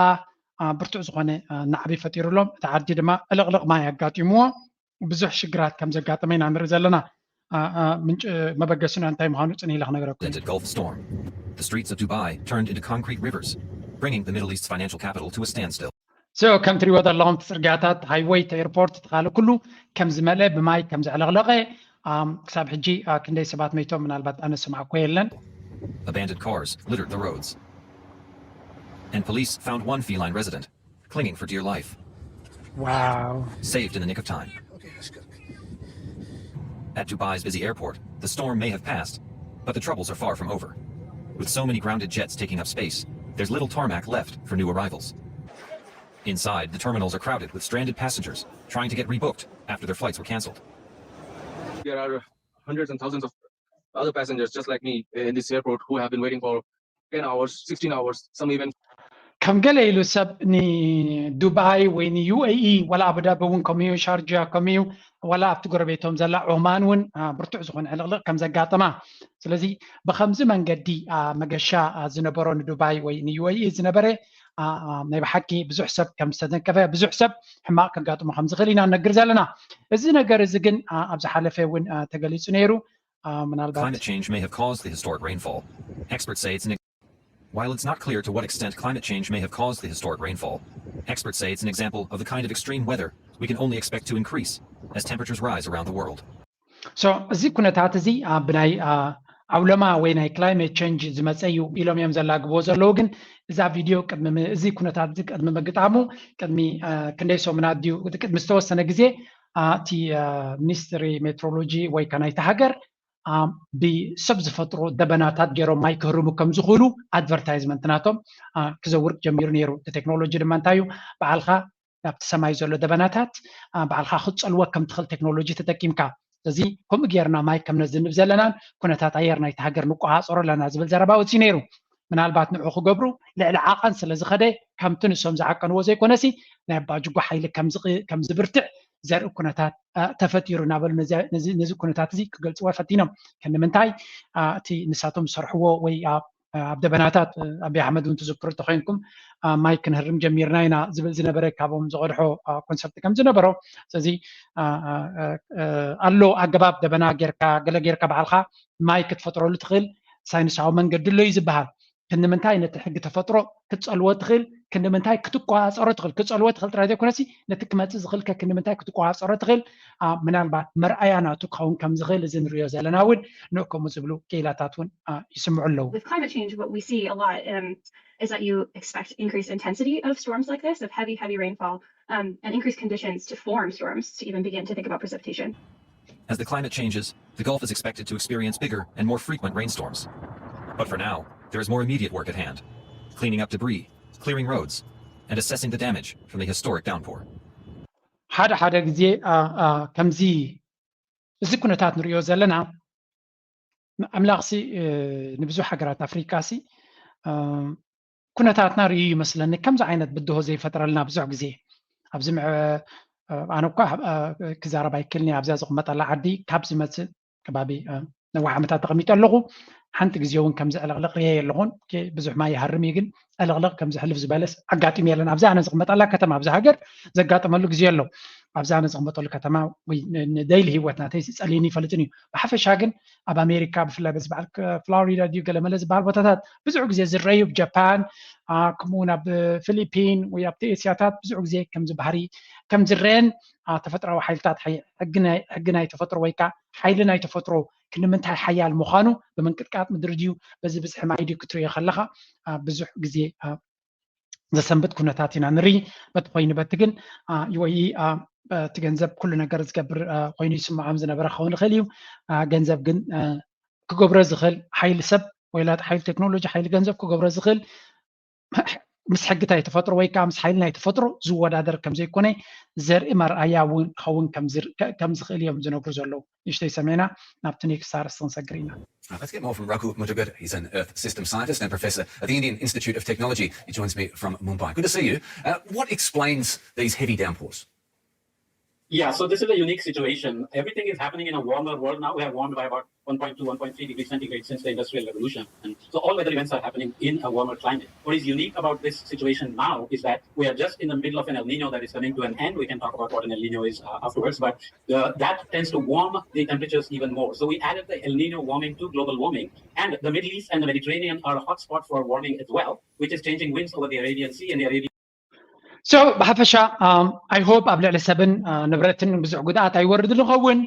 ብርቱዕ ዝኾነ ናዕቢ ፈጢሩሎም። እቲ ዓዲ ድማ ዕልቕልቕ ማይ ኣጋጢምዎ ብዙሕ ሽግራት ከም ዘጋጠመ ኢና ንርኢ ዘለና። ምንጭ መበገስና እንታይ ምዃኑ ጽን ኢለ ክነግረኩም። Gulf storm. The streets of Dubai turned into concrete rivers, bringing the Middle East's financial capital to a standstill. So ከም ትሪእዎ ዘለኹም እቲ ጽርግያታት፣ ሃይወይ፣ እቲ ኤርፖርት፣ እቲ ካልእ ኩሉ ከም ዝመልአ ብማይ ከም ዘዕለቕለቐ፣ ክሳብ ሕጂ ክንደይ ሰባት መይቶም ምናልባት ኣነ ዝሰማዕኩ የለን። Abandoned cars littered the roads. And police found one feline resident clinging for dear life. Wow. Saved in the nick of time. At Dubai's busy airport, the storm may have passed, but the troubles are far from over. With so many grounded jets taking up space, there's little tarmac left for new arrivals. Inside, the terminals are crowded with stranded passengers trying to get rebooked after their flights were canceled. There are hundreds and thousands of other passengers just like me in this airport who have been waiting for ten hours, sixteen hours, some even ከም ገለ ኢሉ ሰብ ንዱባይ ወይ ንዩ ኤ ኢ ዋላ ኣቡዳቢ እውን ከምኡ ሻርጃ ከምኡ ዋላ ኣብቲ ጎረቤቶም ዘላ ዑማን እውን ብርቱዕ ዝኾነ ዕልቕልቕ ከም ዘጋጠማ። ስለዚ ብከምዚ መንገዲ መገሻ ዝነበሮ ንዱባይ ወይ ንዩ ኤ ኢ ዝነበረ ናይ ብሓቂ ብዙሕ ሰብ ከም ዝተተንከፈ ብዙሕ ሰብ ሕማቕ ከጋጥሞ ከም ዝኽእል ኢና ንነግር ዘለና። እዚ ነገር እዚ ግን ኣብ ዝሓለፈ እውን ተገሊጹ ነይሩ። ምናልባት Climate change may have caused the historic rainfall. Experts say it's an While it's not clear to what extent climate change may have caused the historic rainfall, experts say it's an example of the kind of extreme weather we can only expect to increase as temperatures rise around the world. So እዚ ኩነታት እዚ ብናይ ዓውለማ ወይ ናይ ክላይሜት ቸንጅ ዝመፀ እዩ ኢሎም እዮም ዘላግብዎ ዘለዉ። ግን እዛ ቪድዮ እዚ ኩነታት እዚ ቅድሚ ምግጣሙ ቅድሚ ክንደይ ሰሙናት ድዩ ቅድሚ ዝተወሰነ ግዜ እቲ ሚኒስትሪ ሜትሮሎጂ ወይ ከ ናይቲ ሃገር ብሰብ ዝፈጥሮ ደበናታት ገይሮም ማይ ክህርሙ ከም ዝኽእሉ ኣድቨርታይዝመንት ናቶም ክዘውር ጀሚሩ ነይሩ። እቲ ቴክኖሎጂ ድማ እንታይ እዩ? ባዕልኻ ናብቲ ሰማይ ዘሎ ደበናታት ባዕልኻ ክትፀልዎ ከም ትኽእል ቴክኖሎጂ ተጠቂምካ። ስለዚ ከምኡ ጌርና ማይ ከም ነዝንብ ዘለናን ኩነታት ኣየር ናይቲ ሃገር ንቆፃፀሮ ኣለና ዝብል ዘረባ ወፂኡ ነይሩ። ምናልባት ንዑ ክገብሩ ልዕሊ ዓቐን ስለ ዝኸደ ከምቲ ንሶም ዝዓቀንዎ ዘይኮነሲ ናይ ኣባጅጎ ሓይሊ ከም ዝብርትዕ ዘርኢ ኩነታት ተፈጢሩ እናበሉ ነዚ ኩነታት እዚ ክገልፅዎ ፈቲኖም። ክንዲ ምንታይ እቲ ንሳቶም ዝሰርሕዎ ወይ ኣብ ደበናታት ኣቢ ኣሕመድ እውን ትዝክሩ እንተኮይንኩም ማይ ክንህርም ጀሚርና ኢና ዝብል ዝነበረ ካብኦም ዝቐድሖ ኮንሰርት ከም ዝነበሮ። ስለዚ ኣሎ ኣገባብ ደበና ጌርካ ገለ ጌርካ ባዕልካ ማይ ክትፈጥረሉ ትኽእል ሳይንሳዊ መንገዲ ኣሎ እዩ ዝበሃል። ክንዲ ምንታይ ነቲ ሕጊ ተፈጥሮ ክትፀልዎ ትኽእል፣ ክንዲ ምንታይ ክትቆፃፀሮ ትኽእል። ክትፀልዎ ትኽእል ጥራይ ዘይኮነሲ ነቲ ክመፅእ ዝኽእልከ ክንዲ ምንታይ ክትቆፃፀሮ ትኽእል። ምናልባት መርኣያ ናቱ ክኸውን ከም ዝኽእል እዚ ንሪኦ ዘለና እውን ንእከሙ ዝብሉ ክኢላታት እውን ይስምዑ ኣለዉ። With climate change, what we see a lot um, is that you expect increased intensity of storms like this, of heavy, heavy rainfall, um, and increased conditions to form storms to even begin to think about precipitation. As the climate changes, the Gulf is expected to experience bigger and more frequent rainstorms. But for now, there is more immediate work at hand: cleaning up debris, clearing roads, and assessing the damage from the historic downpour. ሓደ ሓደ ግዜ ከምዚ እዚ ኩነታት ንሪኦ ዘለና ኣምላኽሲ ንብዙሕ ሃገራት ኣፍሪቃሲ ኩነታትና ርእዩ ይመስለኒ ከምዚ ዓይነት ብድሆ ዘይፈጥረልና ብዙሕ ግዜ ኣብዚ ኣነ እኳ ክዛረብ ኣይክልኒ ኣብዛ ዝቕመጠላ ዓዲ ካብ ዝመፅእ ከባቢ ነዊሕ ዓመታት ተቐሚጠ ኣለኹ። ሓንቲ ግዜ እውን ከምዚ ዕልቕልቕ ርየ የለኹን። ብዙሕ ማይ ይሃርም እዩ ግን ዕልቕልቕ ከምዚ ሕልፍ ዝበለስ ኣጋጢሙ የለን። ኣብዚ ኣነ ዝቕመጠላ ከተማ ኣብዚ ሃገር ዘጋጠመሉ ግዜ ኣሎ። ኣብዚ ኣነ ዝቕመጠሉ ከተማ ወይ ንደይሊ ህይወት ናተይ ጸልዩኒ ይፈልጥን እዩ። ብሓፈሻ ግን ኣብ ኣሜሪካ ብፍላይ በዚ በዓል ፍሎሪዳ ድዩ ገለመለ ዝበሃል ቦታታት ብዙሕ ግዜ ዝረዩ ብ ጃፓን ከምኡ እውን ኣብ ፊሊፒን ወይ ኣብቲ ኤስያታት ብዙሕ ግዜ ከምዚ ባህሪ ከም ዝረየን ተፈጥራዊ ሓይልታት ሕጊ ናይ ተፈጥሮ ወይ ከዓ ሓይሊ ናይ ተፈጥሮ ክንዲ ምንታይ ሓያል ምዃኑ ብምንቅጥቃጥ ምድሪ ድዩ፣ በዚ ብዝሒ ማይ ድዩ ክትርእዮ ከለኻ፣ አ፣ ብዙሕ ግዜ፣ አ፣ ዘሰንብድ ኩነታት ኢና ንርኢ። በቲ ኮይኑ በቲ ግን፣ አ፣ ዩ ኤ ኢ፣ አ፣ እቲ ገንዘብ ኩሉ ነገር ዝገብር፣ አ፣ ኮይኑ ይስምዖም ዝነበረ ክኸውን ይኽእል እዩ። አ፣ ገንዘብ ግን፣ አ፣ ክገብሮ ዝኽእል ሓይሊ ሰብ ወይ ላቲ ሓይሊ ቴክኖሎጂ፣ ሓይሊ ገንዘብ ክገብሮ ዝኽእል ምስ ሕጊ ናይ ተፈጥሮ ወይ ከዓ ምስ ሓይሊ ናይ ተፈጥሮ ዝወዳደር ከም ዘይኮነ ዘርኢ መርኣያ እውን ክኸውን ከም ዝር-፣ ከ-፣ ከም ዝኽእል እዮም ዝነግሩ ዘለዉ። ንእሽተይ ሰሚዕና ናብቲ ኔክስት ኣርእስቲ ክንሰግር ኢና። Uh, let's get more from Raghu Mudugad. He's an Earth System Scientist and Professor at the Indian Institute of Technology. He joins me from Mumbai. Good to see you. Uh, what explains these heavy downpours? Yeah, so this is a unique situation. Everything is happening in a warmer world now. We have warmed by about one point two, one point three degrees centigrade since the Industrial Revolution. And so all weather events are happening in a warmer climate. What is unique about this situation now is that we are just in the middle of an El Nino that is coming to an end. We can talk about what an El Nino is uh, afterwards, but uh, that tends to warm the temperatures even more. So we added the El Nino warming to global warming, and the Middle East and the Mediterranean are a hotspot for warming as well, which is changing winds over the Arabian Sea and the Arabian So ብሓፈሻ፣ um, I hope ኣብ ልዕሊ ሰብን፣ uh፣ ንብረትን ብዙሕ ጉድኣት ኣይወርድን ይኸውን።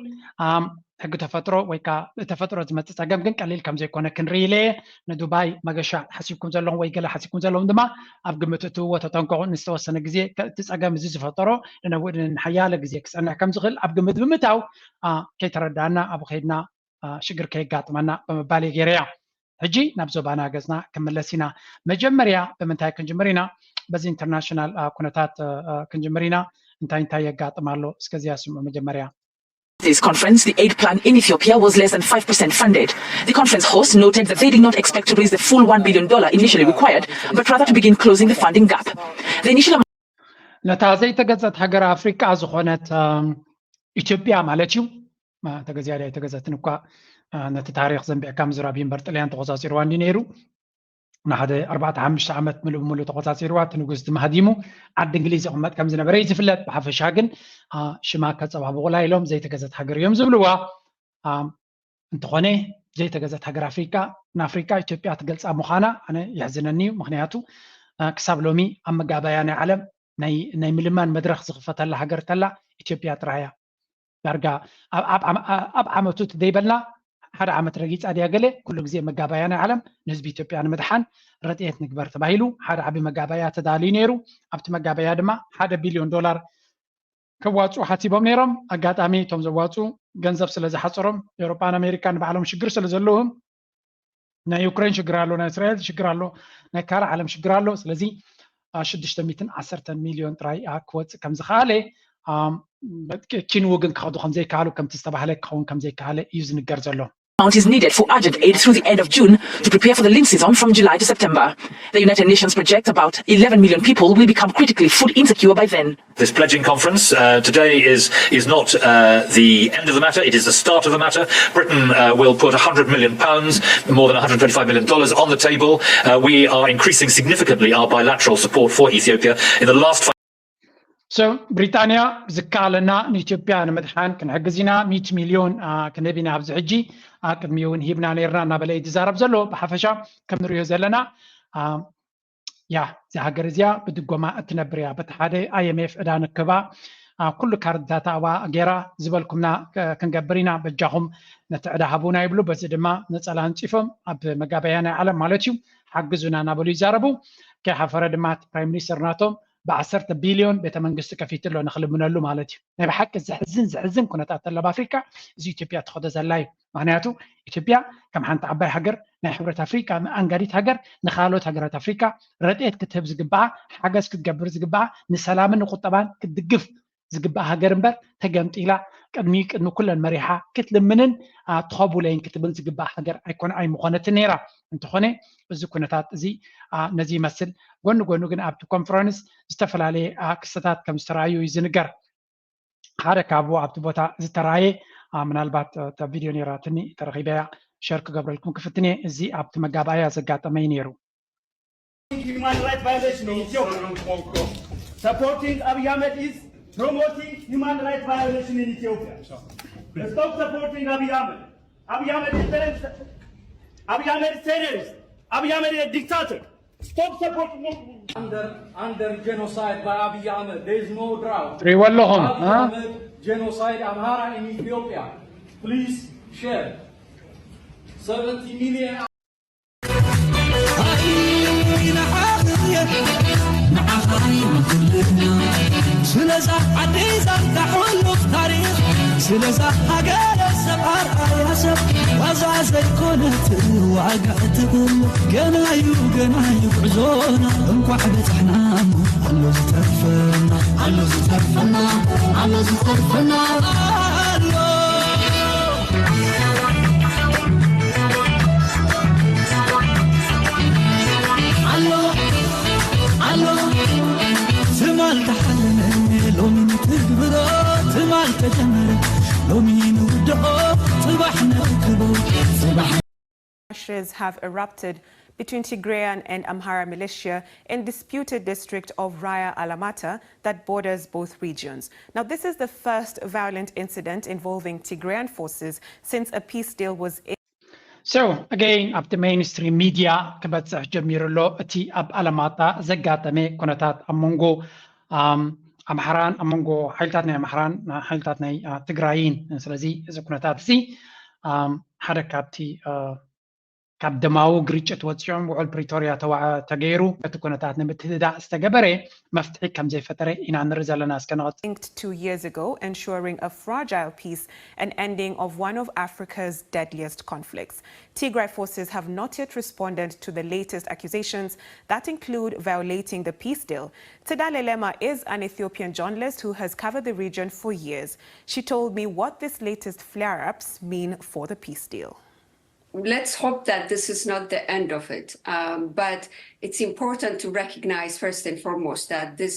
Um፣ ሕጊ ተፈጥሮ ወይ ከዓ ብተፈጥሮ ዝመፅእ ፀገም ግን ቀሊል ከም ዘይኮነ ክንርኢ ኢለ እየ። ንዱባይ መገሻ ሓሲብኩም ዘለኹም ወይ ገለ ሓሲብኩም ዘለኹም ድማ ኣብ ግምት እትእዎ፣ ተጠንቀቑ። ንዝተወሰነ ግዜ ከ-፣ እቲ ፀገም እዚ ዝፈጠሮ ንነዊሕ፣ ንሓያለ ግዜ ክፀንሕ ከም ዝኽእል ኣብ ግምት ብምእታው፣ አ፣ ከይተረዳእና ኣብኡ ከይድና፣ አ፣ ሽግር ከየጋጥመና ብምባል እየ ገይረያ። ሕጂ ናብ ዞባና ገፅና ክንምለስ ኢና። መጀመርያ ብምንታይ ክንጅምር ኢና? በዚ ኢንተርናሽናል፣ አ፣ ኩነታት፣ አ፣ አ፣ ክንጅምር ኢና። እንታይ እንታይ የጋጥም ኣሎ? እስከዚኣ ስምዑ መጀመርያ። This conference, the aid plan in Ethiopia was less than five percent funded. The conference host noted that they did not expect to raise the full one billion dollar initially required, but rather to begin closing the funding gap. The initial ነታ ዘይተገዘት ሃገር ኣፍሪቃ ዝኾነት፣ ኣም፣ ኢትዮጵያ ማለት እዩ። ማ-፣ ተገዚኣ ድያ ኣይተገዘትን እኳ፣ አ፣ ነቲ ታሪኽ ዘንቢዕካ ምዝራብ እዩ እምበር፣ ጥልያን ተቆጻጺርዋ እንዲ ነይሩ። ንሓደ ኣርባዕተ ሓሙሽተ ዓመት ምሉእ ብምሉእ ተቆጻጺርዋ፣ እቲ ንጉስ ድማ ሃዲሙ ዓዲ እንግሊዝ ይቕመጥ ከም ዝነበረ እዩ ዝፍለጥ። ብሓፈሻ ግን፣ አ፣ ሽማ ከጸባብቑላ ኢሎም ዘይተገዘት ሃገር እዮም ዝብልዋ። አ፣ እንተኾነ ዘይተገዘት ሃገር ኣፍሪቃ፣ ንኣፍሪቃ ኢትዮጵያ ትገልጻ ምዃና ኣነ የሕዝነኒ እዩ። ምኽንያቱ፣ አ፣ ክሳብ ሎሚ ኣብ መጋባእያ ናይ ዓለም ናይ፣ ናይ ምልማን መድረኽ ዝኽፈተላ ሃገር ተላ ኢትዮጵያ ጥራይ እያ። ዳርጋ ኣብ፣ ኣብ፣ ኣብ፣ ኣብ ዓመቱ እቲ ደይበልና ሓደ ዓመት ረጊጻ ድያ ገለ፣ ኩሉ ግዜ መጋባእያ ናይ ዓለም ንህዝቢ ኢትዮጵያ ንምድሓን ረድኤት ንግበር ተባሂሉ ሓደ ዓቢ መጋባእያ ተዳልዩ ነይሩ። ኣብቲ መጋባእያ ድማ ሓደ ቢልዮን ዶላር ከዋፅኡ ሓሲቦም ነይሮም። ኣጋጣሚ እቶም ዘዋፅኡ ገንዘብ ስለ ዝሓፀሮም፣ ኤውሮጳን ኣሜሪካን ንባዕሎም ሽግር ስለ ዘለዎም፣ ናይ ዩክሬን ሽግር ኣሎ፣ ናይ እስራኤል ሽግር ኣሎ፣ ናይ ካልእ ዓለም ሽግር ኣሎ። ስለዚ፣ አ፣ ሽዱሽተ ሚእትን ዓሰርተን ሚልዮን ጥራይ፣ አ፣ ክወፅእ ከም ዝኸኣለ፣ ኣም፣ ኪንዉ ግን ክኸዱ ከም ዘይከኣሉ፣ ከምቲ ዝተባህለ ክኸውን ከም ዘይከኣለ እዩ ዝንገር ዘሎ። Amount is needed for urgent aid through the end of June to prepare for the lean season from July to September. The United Nations projects about eleven million people will become critically food insecure by then. This pledging conference uh, today is is not uh, the end of the matter. It is the start of the matter. Britain uh, will put one hundred million pounds, more than one hundred twenty-five million dollars, on the table. Uh, we are increasing significantly our bilateral support for Ethiopia. In the last five So ብሪጣንያ ዝከኣለና ንኢትዮጵያ ንምድሓን ክንሕግዝ ኢና፣ ሚእቲ ሚልዮን፣ አ፣ ክንህብ ኢና ኣብዚ ሕጂ፣ አ፣ ቅድሚኡ እውን ሂብና ነይርና እናበለ እዩ ዝዛረብ ዘሎ። ብሓፈሻ ከም ንሪኦ ዘለና፣ አ፣ ያ፣ እዛ ሃገር እዚኣ ብድጎማ እትነብር እያ። በቲ ሓደ ኣይ ኤም ኤፍ ዕዳ ንክባ፣ አ፣ ኩሉ ካርድታት ኣብኣ ገይራ ዝበልኩምና፣ አ፣ ክንገብር ኢና፣ በጃኹም ነቲ ዕዳ ሃቡና ይብሉ። በዚ ድማ ነጸላ ኣንጺፎም ኣብ መጋበያ ናይ ዓለም ማለት እዩ ሓግዙና እናበሉ ይዛረቡ። ከይሓፈረ ድማ እቲ ፕራይም ሚኒስተር ናቶም ብዓሰርተ ቢልዮን ቤተ መንግስቲ ከፊቱ ኣሎ ንክልምነሉ ማለት እዩ። ናይ ብሓቂ ዘሕዝን፣ ዘሕዝን ኩነታት ተሎ ኣብ ኣፍሪቃ እዚ ኢትዮጵያ ትኸዶ ዘላ እዩ። ምኽንያቱ ኢትዮጵያ ከም ሓንቲ ዓባይ ሃገር ናይ ሕብረት ኣፍሪቃ መኣንጋዲት ሃገር ንኻልኦት ሃገራት ኣፍሪቃ ረድኤት ክትህብ ዝግባኣ፣ ሓገዝ ክትገብር ዝግባኣ፣ ንሰላምን ንቁጠባን ክትድግፍ ዝግባእ ሃገር እምበር ተገምጢላ ቅድሚ፣ ቅድሚ ኩለን መሪሓ ክትልምንን፣ አ፣ ትኸቡለይን ክትብል ዝግባእ ሃገር ኣይኮነ፣ ኣይምኾነትን ነይራ። እንተኾነ እዚ ኩነታት እዚ፣ አ፣ ነዚ ይመስል። ጎኒ ጎኑ ግን ኣብቲ ኮንፈረንስ ዝተፈላለየ፣ አ፣ ክስተታት ከም ዝተረኣዩ እዩ ዝንገር። ሓደ ካብኡ ኣብቲ ቦታ ዝተረኣየ፣ አ፣ ምናልባት፣ አ፣ እታ ቪድዮ ነይራትኒ ተረኺበያ ሸር ክገብረልኩም ክፍትን እየ። እዚ ኣብቲ መጋባእያ ዘጋጠመ እዩ ነይሩ። Human rights violation in Ethiopia. Supporting Abiy Ahmed is promoting human rights violation in Ethiopia. Stop supporting Abiy Ahmed. Abiy Ahmed is terrorist. Abiy Ahmed is terrorist. Abiy Ahmed is a dictator. Stop supporting him. Under, under genocide by Abiy Ahmed, there is no drought. ትሪእዎ ኣለኹም፣ Abiy አ? Ahmed genocide Amhara in Ethiopia. Please share. ሰቨንቲ ሚልዮን ንዓኻ እየ ንዓኻ እየ ንኹልና ስለዛ ዓደይ ዛንታ ሕሉፍ ታሪኽ ስለዛ ሃገረ ሰብ ኣርኣያ ሰብ ዋዛ ዘይኮነት ዋጋ እትብል ገና እዩ ገና እዩ ጉዕዞና እንኳዕ በጻሕና ኣሎ ዝተርፈና ኣሎ ዝተርፈና ኣሎ ዝተርፈና ኣሎ ኣሎ ኣሎ ትማል ተሓለመ ሎሚ ንትግብሮ ትማል ተጀመረ ሎሚ ንውድኦ ጽባሕ ንረክቦ ጽባሕ Clashes have erupted between Tigrayan and Amhara militia in disputed district of Raya Alamata that borders both regions. Now, this is the first violent incident involving Tigrayan forces since a peace deal was So again ኣብቲ mainstream media ክበፅሕ ጀሚሩ ኣሎ እቲ ኣብ ኣለማጣ ዘጋጠመ ኩነታት ኣብ መንጎ ኣምሓራን ኣብ መንጎ ሓይልታት ናይ ኣምሓራን ሓይልታት ናይ ትግራይን ስለዚ እዚ ኩነታት እዚ ሓደ ካብቲ ካብ ደማዊ ግርጭት ወፂኦም ውዕል ፕሪቶርያ ተገይሩ ነቲ ኩነታት ንምትህዳእ ዝተገበረ መፍትሒ ከም ዘይፈጠረ ኢና ንርኢ ዘለና እስከ ንቐፅል Linked two years ago, ensuring a fragile peace and ending of one of Africa's deadliest conflicts. Tigray forces have not yet responded to the latest accusations that include violating the peace deal. Tadale Lema is an Ethiopian journalist who has covered the region for years. She told me what these latest flare ups mean for the peace deal. Let's hope that this is not the end of it. Um, but it's important to recognize, first and foremost, that this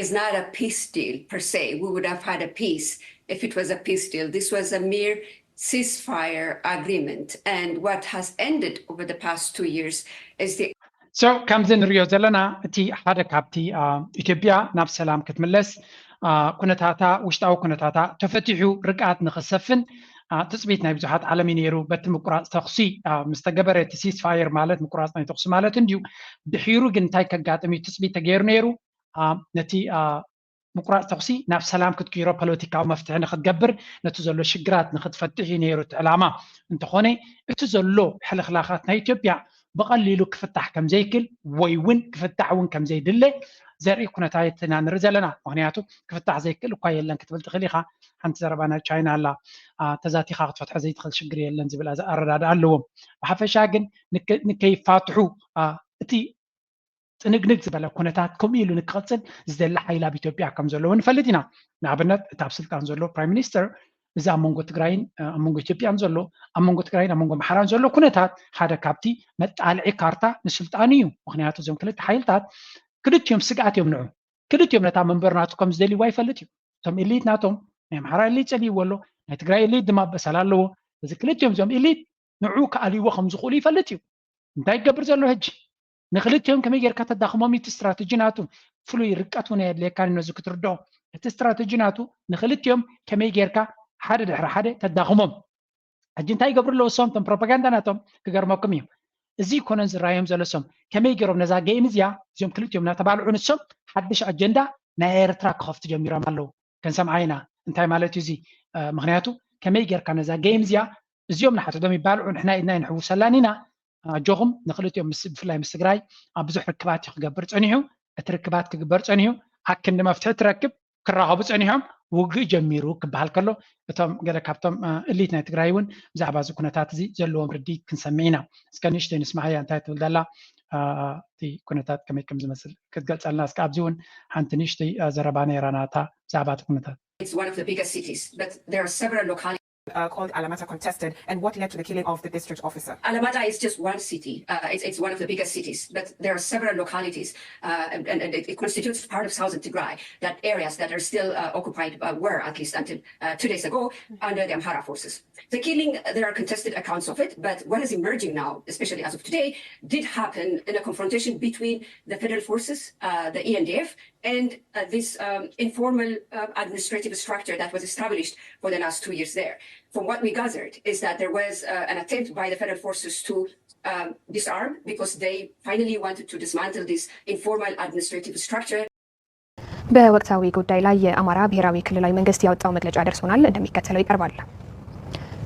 is not a peace deal per se. We would have had a peace if it was a peace deal. This was a mere ceasefire agreement. And what has ended over the past two years is the so ከምዚ ንሪኦ ዘለና እቲ ሓደ ካብቲ ኢትዮጵያ ናብ ሰላም ክትምለስ ኩነታታ ውሽጣዊ ኩነታታ ተፈቲሑ ርግኣት ንኽሰፍን ትፅቢት ናይ ብዙሓት ዓለም እዩ ነይሩ በቲ ምቁራፅ ተኽሲ ምስተገበረ እቲ ceasefire ማለት ምቁራፅ ናይ ተኽሲ ማለት እንድዩ ድሒሩ ግን እንታይ ከጋጥም እዩ ትፅቢት ተገይሩ ነይሩ ነቲ ምቁራፅ ተኽሲ ናብ ሰላም ክትቅይሮ ፖለቲካዊ መፍትሒ ንክትገብር ነቲ ዘሎ ሽግራት ንክትፈትሕ እዩ ነይሩ እቲ ዕላማ እንተኾነ እቲ ዘሎ ሕልኽላኻት ናይ ኢትዮጵያ ብቐሊሉ ክፍታሕ ከም ዘይክል ወይ እውን ክፍታሕ እውን ከም ዘይድለ ዘርኢ ኩነታት ኢና ንርኢ ዘለና ምክንያቱ ክፍታሕ ዘይክእል እኳ የለን ክትብል ትኽእል ኢኻ ሓንቲ ዘረባ ናይ ቻይና ኣላ ተዛቲኻ ክትፈትሖ ዘይትኽእል ሽግር የለን ዝብል ኣረዳድኣ ኣለዎም ብሓፈሻ ግን ንከይፋትሑ እቲ ጥንግንግ ዝበለ ኩነታት ከምኡ ኢሉ ንክቐፅል ዝደሊ ሓይሊ ኣብ ኢትዮጵያ ከም ዘለዎ ንፈልጥ ኢና ንኣብነት እቲ ኣብ ስልጣን ዘሎ prime minister እዚ ኣብ መንጎ ትግራይን ኣብ መንጎ ኢትዮጵያን ዘሎ ኣብ መንጎ ትግራይን ኣብ መንጎ ኣምሓራን ዘሎ ኩነታት ሓደ ካብቲ መጣልዒ ካርታ ንስልጣኑ እዩ ምክንያቱ እዞም ክልተ ሓይልታት ክልቲኦም ስግኣት እዮም ንዑ ክልቲኦም ነታ መንበር ናቱ ከም ዝደልይዋ ይፈልጥ እዩ እቶም elite ናቶም ናይ ኣምሓራ elite ፀሊእዎ ኣሎ ናይ ትግራይ elite ድማ በሰላ ኣለዎ እዚ ክልቲኦም እዞም elite ንዑ ክኣልይዎ ከም ዝኽእሉ ይፈልጥ እዩ እንታይ ይገብር ዘሎ ሕጂ ንክልቲኦም ከመይ ጌርካ ተዳኽሞም እቲ ስትራተጂ ናቱ ፍሉይ ርቀት እውን ኣየድልየካን ነዚ ክትርድኦ እቲ ስትራተጂ ናቱ ንክልቲኦም ከመይ ጌርካ ሓደ ድሕሪ ሓደ ተዳኽሞም ሕጂ እንታይ ይገብሩ ኣለዉ እሶም እቶም ፕሮፓጋንዳ ናቶም ክገርመኩም እዩ እዚ ይኮነን ዝረኣዮም ዘሎ እሶም ከመይ ገይሮም ነዛ game እዚኣ እዚኦም ክልቲኦም እናተባልዑ ንሶም ሓድሽ ኣጀንዳ ናይ ኤርትራ ክኸፍቱ ጀሚሮም ኣለዉ ክንሰምዓ ኢና እንታይ ማለት እዩ እዚ ምክንያቱ ከመይ ጌርካ ነዛ game እዚኣ እዚኦም ንሓትቶም ይባልዑ ንሕና ኢድና ይንሕውሰላን ኢና ኣጆኹም ንክልቲኦም ምስ ብፍላይ ምስ ትግራይ ኣብ ብዙሕ ርክባት እዩ ክገብር ፀኒሑ እቲ ርክባት ክግበር ፀኒሑ ኣክንዲ መፍትሒ ትረክብ ክራኸቡ ፀኒሖም ውግእ ጀሚሩ ክበሃል ከሎ እቶም ገለ ካብቶም እሊት ናይ ትግራይ እውን ብዛዕባ እዚ ኩነታት እዚ ዘለዎም ርድኢት ክንሰምዕ ኢና እስከ ንእሽተይ ንስማዓያ እንታይ ትብል ዘላ እቲ ኩነታት ከመይ ከም ዝመስል ክትገልፀልና እስከ ኣብዚ እውን ሓንቲ ንእሽተይ ዘረባ ነይራ ናታ ብዛዕባ እቲ ኩነታት It's one of the biggest cities, but there are several localities. Uh, called Alamata contested and what led to the killing of the district officer. Alamata is just one city. Uh, it's, it's one of the biggest cities, but there are several localities, uh, and, and it, it constitutes part of southern Tigray, that areas that are still uh, occupied, uh, were at least until uh, two days ago, under the Amhara forces. The killing, there are contested accounts of it, but what is emerging now, especially as of today, did happen in a confrontation between the federal forces, uh, the E N D F, and uh, this um, informal uh, administrative structure that was established for the last two years there. From what we gathered is that there was uh, an attempt by the federal forces to um, disarm because they finally wanted to dismantle this informal administrative structure. በወቅታዊ ጉዳይ ላይ የአማራ ብሔራዊ ክልላዊ መንግስት ያወጣው መግለጫ ደርሶናል፣ እንደሚከተለው ይቀርባል።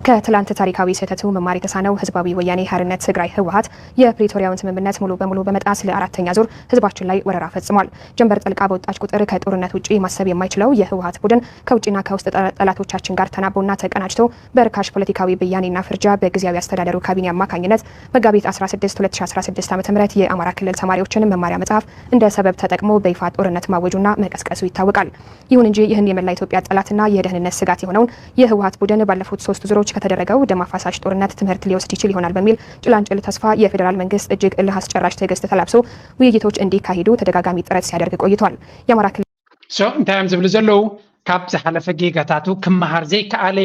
ከትላንት ታሪካዊ ስህተቱ መማር የተሳነው ህዝባዊ ወያኔ ሓርነት ትግራይ ህወሓት የፕሪቶሪያውን ስምምነት ሙሉ በሙሉ በመጣስ ለአራተኛ ዙር ህዝባችን ላይ ወረራ ፈጽሟል። ጀንበር ጠልቃ በወጣች ቁጥር ከጦርነት ውጪ ማሰብ የማይችለው የህወሓት ቡድን ከውጭና ከውስጥ ጠ- ጠላቶቻችን ጋር ተናቦና ተቀናጅቶ በርካሽ ፖለቲካዊ ብያኔና ፍርጃ በጊዜያዊ አስተዳደሩ ካቢኔ አማካኝነት መጋቢት አስራ ስድስት ሁለት ሺ አስራ ስድስት ዓመተ ምህረት የአማራ ክልል ተማሪዎችን መማሪያ መጽሐፍ እንደ ሰበብ ተጠቅሞ በይፋ ጦርነት ማወጁና መቀስቀሱ ይታወቃል። ይሁን እንጂ ይህን የመላ ኢትዮጵያ ጠላትና የደህንነት ስጋት የሆነውን የህወሓት ቡድን ባለፉት ሶስት ዙሮች ከተደረገው ደም አፋሳሽ ጦርነት ትምህርት ሊወስድ ይችል ይሆናል በሚል ጭላንጭል ተስፋ የፌዴራል መንግስት እጅግ እልህ አስጨራሽ ትዕግስት ተላብሶ ውይይቶች እንዲካሄዱ ተደጋጋሚ ጥረት ሲያደርግ ቆይቷል። የአማራ ክልል So እንታይ እዮም ዝብሉ ዘለዉ? ካብ ዝሓለፈ ጌጋታቱ ክመሃር ዘይከኣለ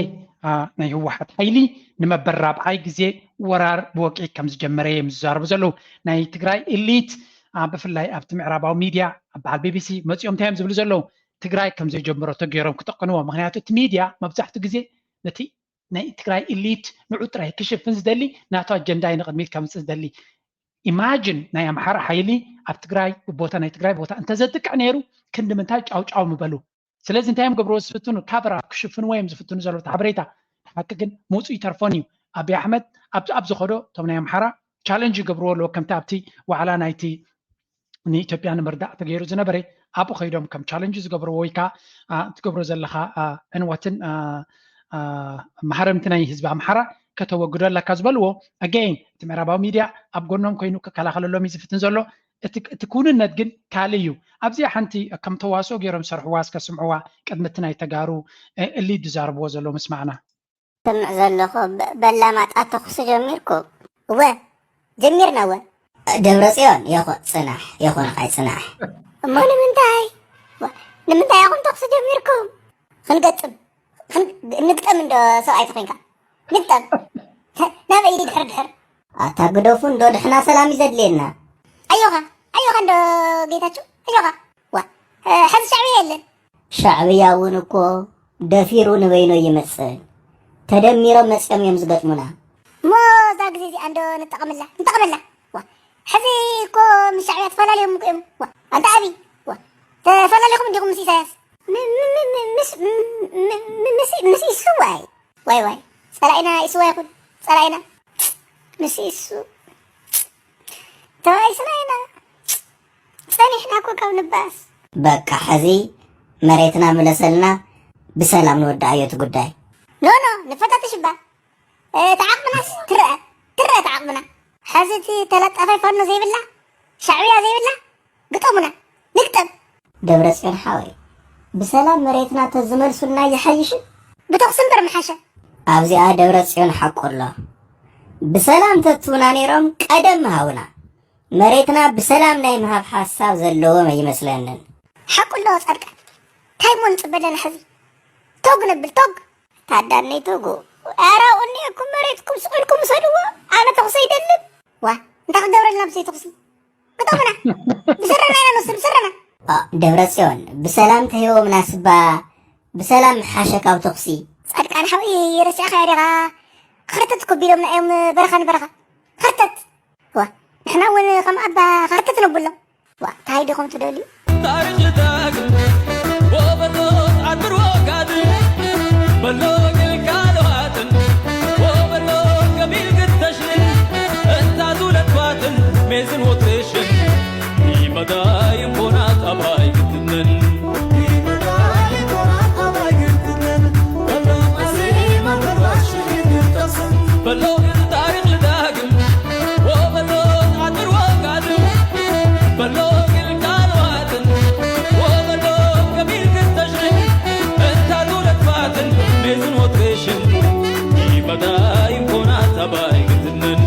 ናይ ህወሓት ሓይሊ ንመበል ራብዓይ ግዜ ወራር ብወግዒ ከም ዝጀመረ እዮም ዝዛረቡ ዘለዉ። ናይ ትግራይ ኢሊት ብፍላይ ኣብቲ ምዕራባዊ ሚድያ ኣብ በዓል ቢቢሲ መፂኦም እንታይ እዮም ዝብሉ ዘለዉ? ትግራይ ከም ዘይጀመረቶ ገይሮም ክጠቅንዎ። ምክንያቱ እቲ ሚድያ መብዛሕትኡ ግዜ ነቲ ናይ ትግራይ ኢሊት ንዑ ጥራይ ክሽፍን ዝደሊ ናቱ ኣጀንዳ እዩ ንቅድሚት ከምፅእ ዝደሊ። ኢማጅን ናይ ኣምሓራ ሓይሊ ኣብ ትግራይ ቦታ ናይ ትግራይ ቦታ እንተዘጥቅዕ ነይሩ ክንዲ ምንታይ ጫውጫው ምበሉ። ስለዚ እንታይ እዮም ገብርዎ ዝፍትኑ? ካቨር ኣፕ ክሽፍንዎ እዮም ዝፍትኑ ዘለዉ። እቲ ሓበሬታ ሓቂ ግን ምውፁ ይተርፎን እዩ። ኣብይ ኣሕመድ ኣብዚ ኣብ ዝኸዶ እቶም ናይ ኣምሓራ ቻለንጅ ይገብርዎ ኣለዎ። ከምቲ ኣብቲ ዋዕላ ናይቲ ንኢትዮጵያ ንምርዳእ ተገይሩ ዝነበረ ኣብኡ ከይዶም ከም ቻለንጅ ዝገብርዎ ወይ ከዓ ትገብሮ ዘለካ ዕንወትን ማህረምቲ ናይ ህዝቢ ኣምሓራ ከተወግዶ ኣለካ ዝበልዎ ኣገይን እቲ ምዕራባዊ ሚድያ ኣብ ጎኖም ኮይኑ ክከላኸለሎም እዩ ዝፍትን ዘሎ። እቲ ክውንነት ግን ካልእ እዩ። ኣብዚኣ ሓንቲ ከም ተዋስኦ ገይሮም ዝሰርሕዋ እስከ ስምዕዋ ቅድሚ እቲ ናይ ተጋሩ እሊ ዝዛረብዎ ዘሎ ምስማዕና። ስምዕ ዘለኹ በላማጣ ተኹሲ ጀሚርኩም? እወ ጀሚርና እወ። ደብረፅዮን የኾ ፅናሕ የኾንኻ ፅናሕ። እሞ ንምንታይ ንምንታይ ኢኹም ተኹሲ ጀሚርኩም? ክንገጥም ንግጠም እንዶ ሰብኣይ ተኾይንካ ንግጠም ናበይ ድሕር ድሕር። ኣታ ግደፉ እንዶ ድሕና ሰላም እዩ ዘድልየና። ኣዮኻ ኣዮኻ እንዶ ጌታቸው ኣዮኻ። ዋ ሕዚ ሻዕብያ የለን። ሻዕብያ እውን እኮ ደፊሩ ንበይኑ ኣይመፅእን። ተደሚሮም መፂኦም እዮም ዝገጥሙና። እሞ እዛ ግዜ እዚኣ እንዶ ንጠቐመላ ንጠቐመላ። ዋ ሕዚ እኮ ምስ ሻዕብያ ተፈላለዮም እኮ እዮም። ዋ ኣንታ ኣብይ ዋ ተፈላለኹም እንዲኹም ምስ ኢሳያስ ምስ ምስ ምስ ምስ ምስ ኢሱ ዋይ ዋይ ዋይ ፀላኢና ኢሱ ዋይ ይኹን ፀላኢና ምስ ኢሱ ተባኢስና ኢና ፀኒሕና እኮ ካብ ንባኣስ። በቃ ሕዚ መሬትና ምለሰልና ብሰላም ንወድኣዮ እቲ ጉዳይ። ኖ ኖ ንፈታተሽ እባ እቲ ዓቕምናስ ትረአ ትረአ እቲ ዓቕምና። ሕዚ እቲ ተለጣፋይ ፋኖ ዘይብላ ሻዕብያ ዘይብላ ግጠሙና ንግጠም። ደብረፅዮን ሓወይ ብሰላም መሬትና ተዝመልሱልና ይሓይሽን። ብተኹሲ እምበር ምሓሸ። ኣብዚኣ ደብረፅዮን ሓቁ ኣሎ። ብሰላም ተትውና ነይሮም ቀደም ምሃቡና። መሬትና ብሰላም ናይ ምሃብ ሓሳብ ዘለዎም ኣይመስለንን። ሓቁ ኣለዎ ፃድቃን። እንታይ እሞ ንፅበ ኣለና ሕዚ? ቶግ ነብል ቶግ። ታዳነይ ቶግ። ኧረ ኣብኡ እኒኤኩም መሬትኩም ስቕ ኢልኩም ውሰድዎ። ኣነ ተኹሲ ኣይደልን። ዋ እንታይ ክገብረልና ብዘይ ተኹሲ? ግጠሙና። ብስረና ኢና ንወስድ ብስረና። ደብረፅዮን ብሰላም ተሂቦምናስ እባ ብሰላም ምሓሸ ካብ ተኹሲ። ፃድቃን ሓወይ ረሲዕኻዮ ዲኻ? ኸርተት እኮ ቢሎምና እዮም በረኻ ንበረኻ ኸርተት። ዋ ንሕና እውን ከም ኣባ ኸርተት ነብሎም። ዋ እንታይ ዲኹም ትደልዩ? ታሪኽ ልዳግም ወበሎ ዓድር ወጋድን በሎ ግልጋሎትን ወበሎ ገቢል ግተሽልን እንታቱ ለትባትን ሜዝን ወጥሽን ይመዳ ይኮና ጠባይ ግትንን በሎ ታሪኽ ልዳግም ወበሎ ዓድር ወጋድን በሎ ግልጋሎትን ወበሎ ገቢል ግተሽን እንታቱ ለትባትን ሜዝን ወጥሽን ይመዳ ይኮና ጠባይ ግትንን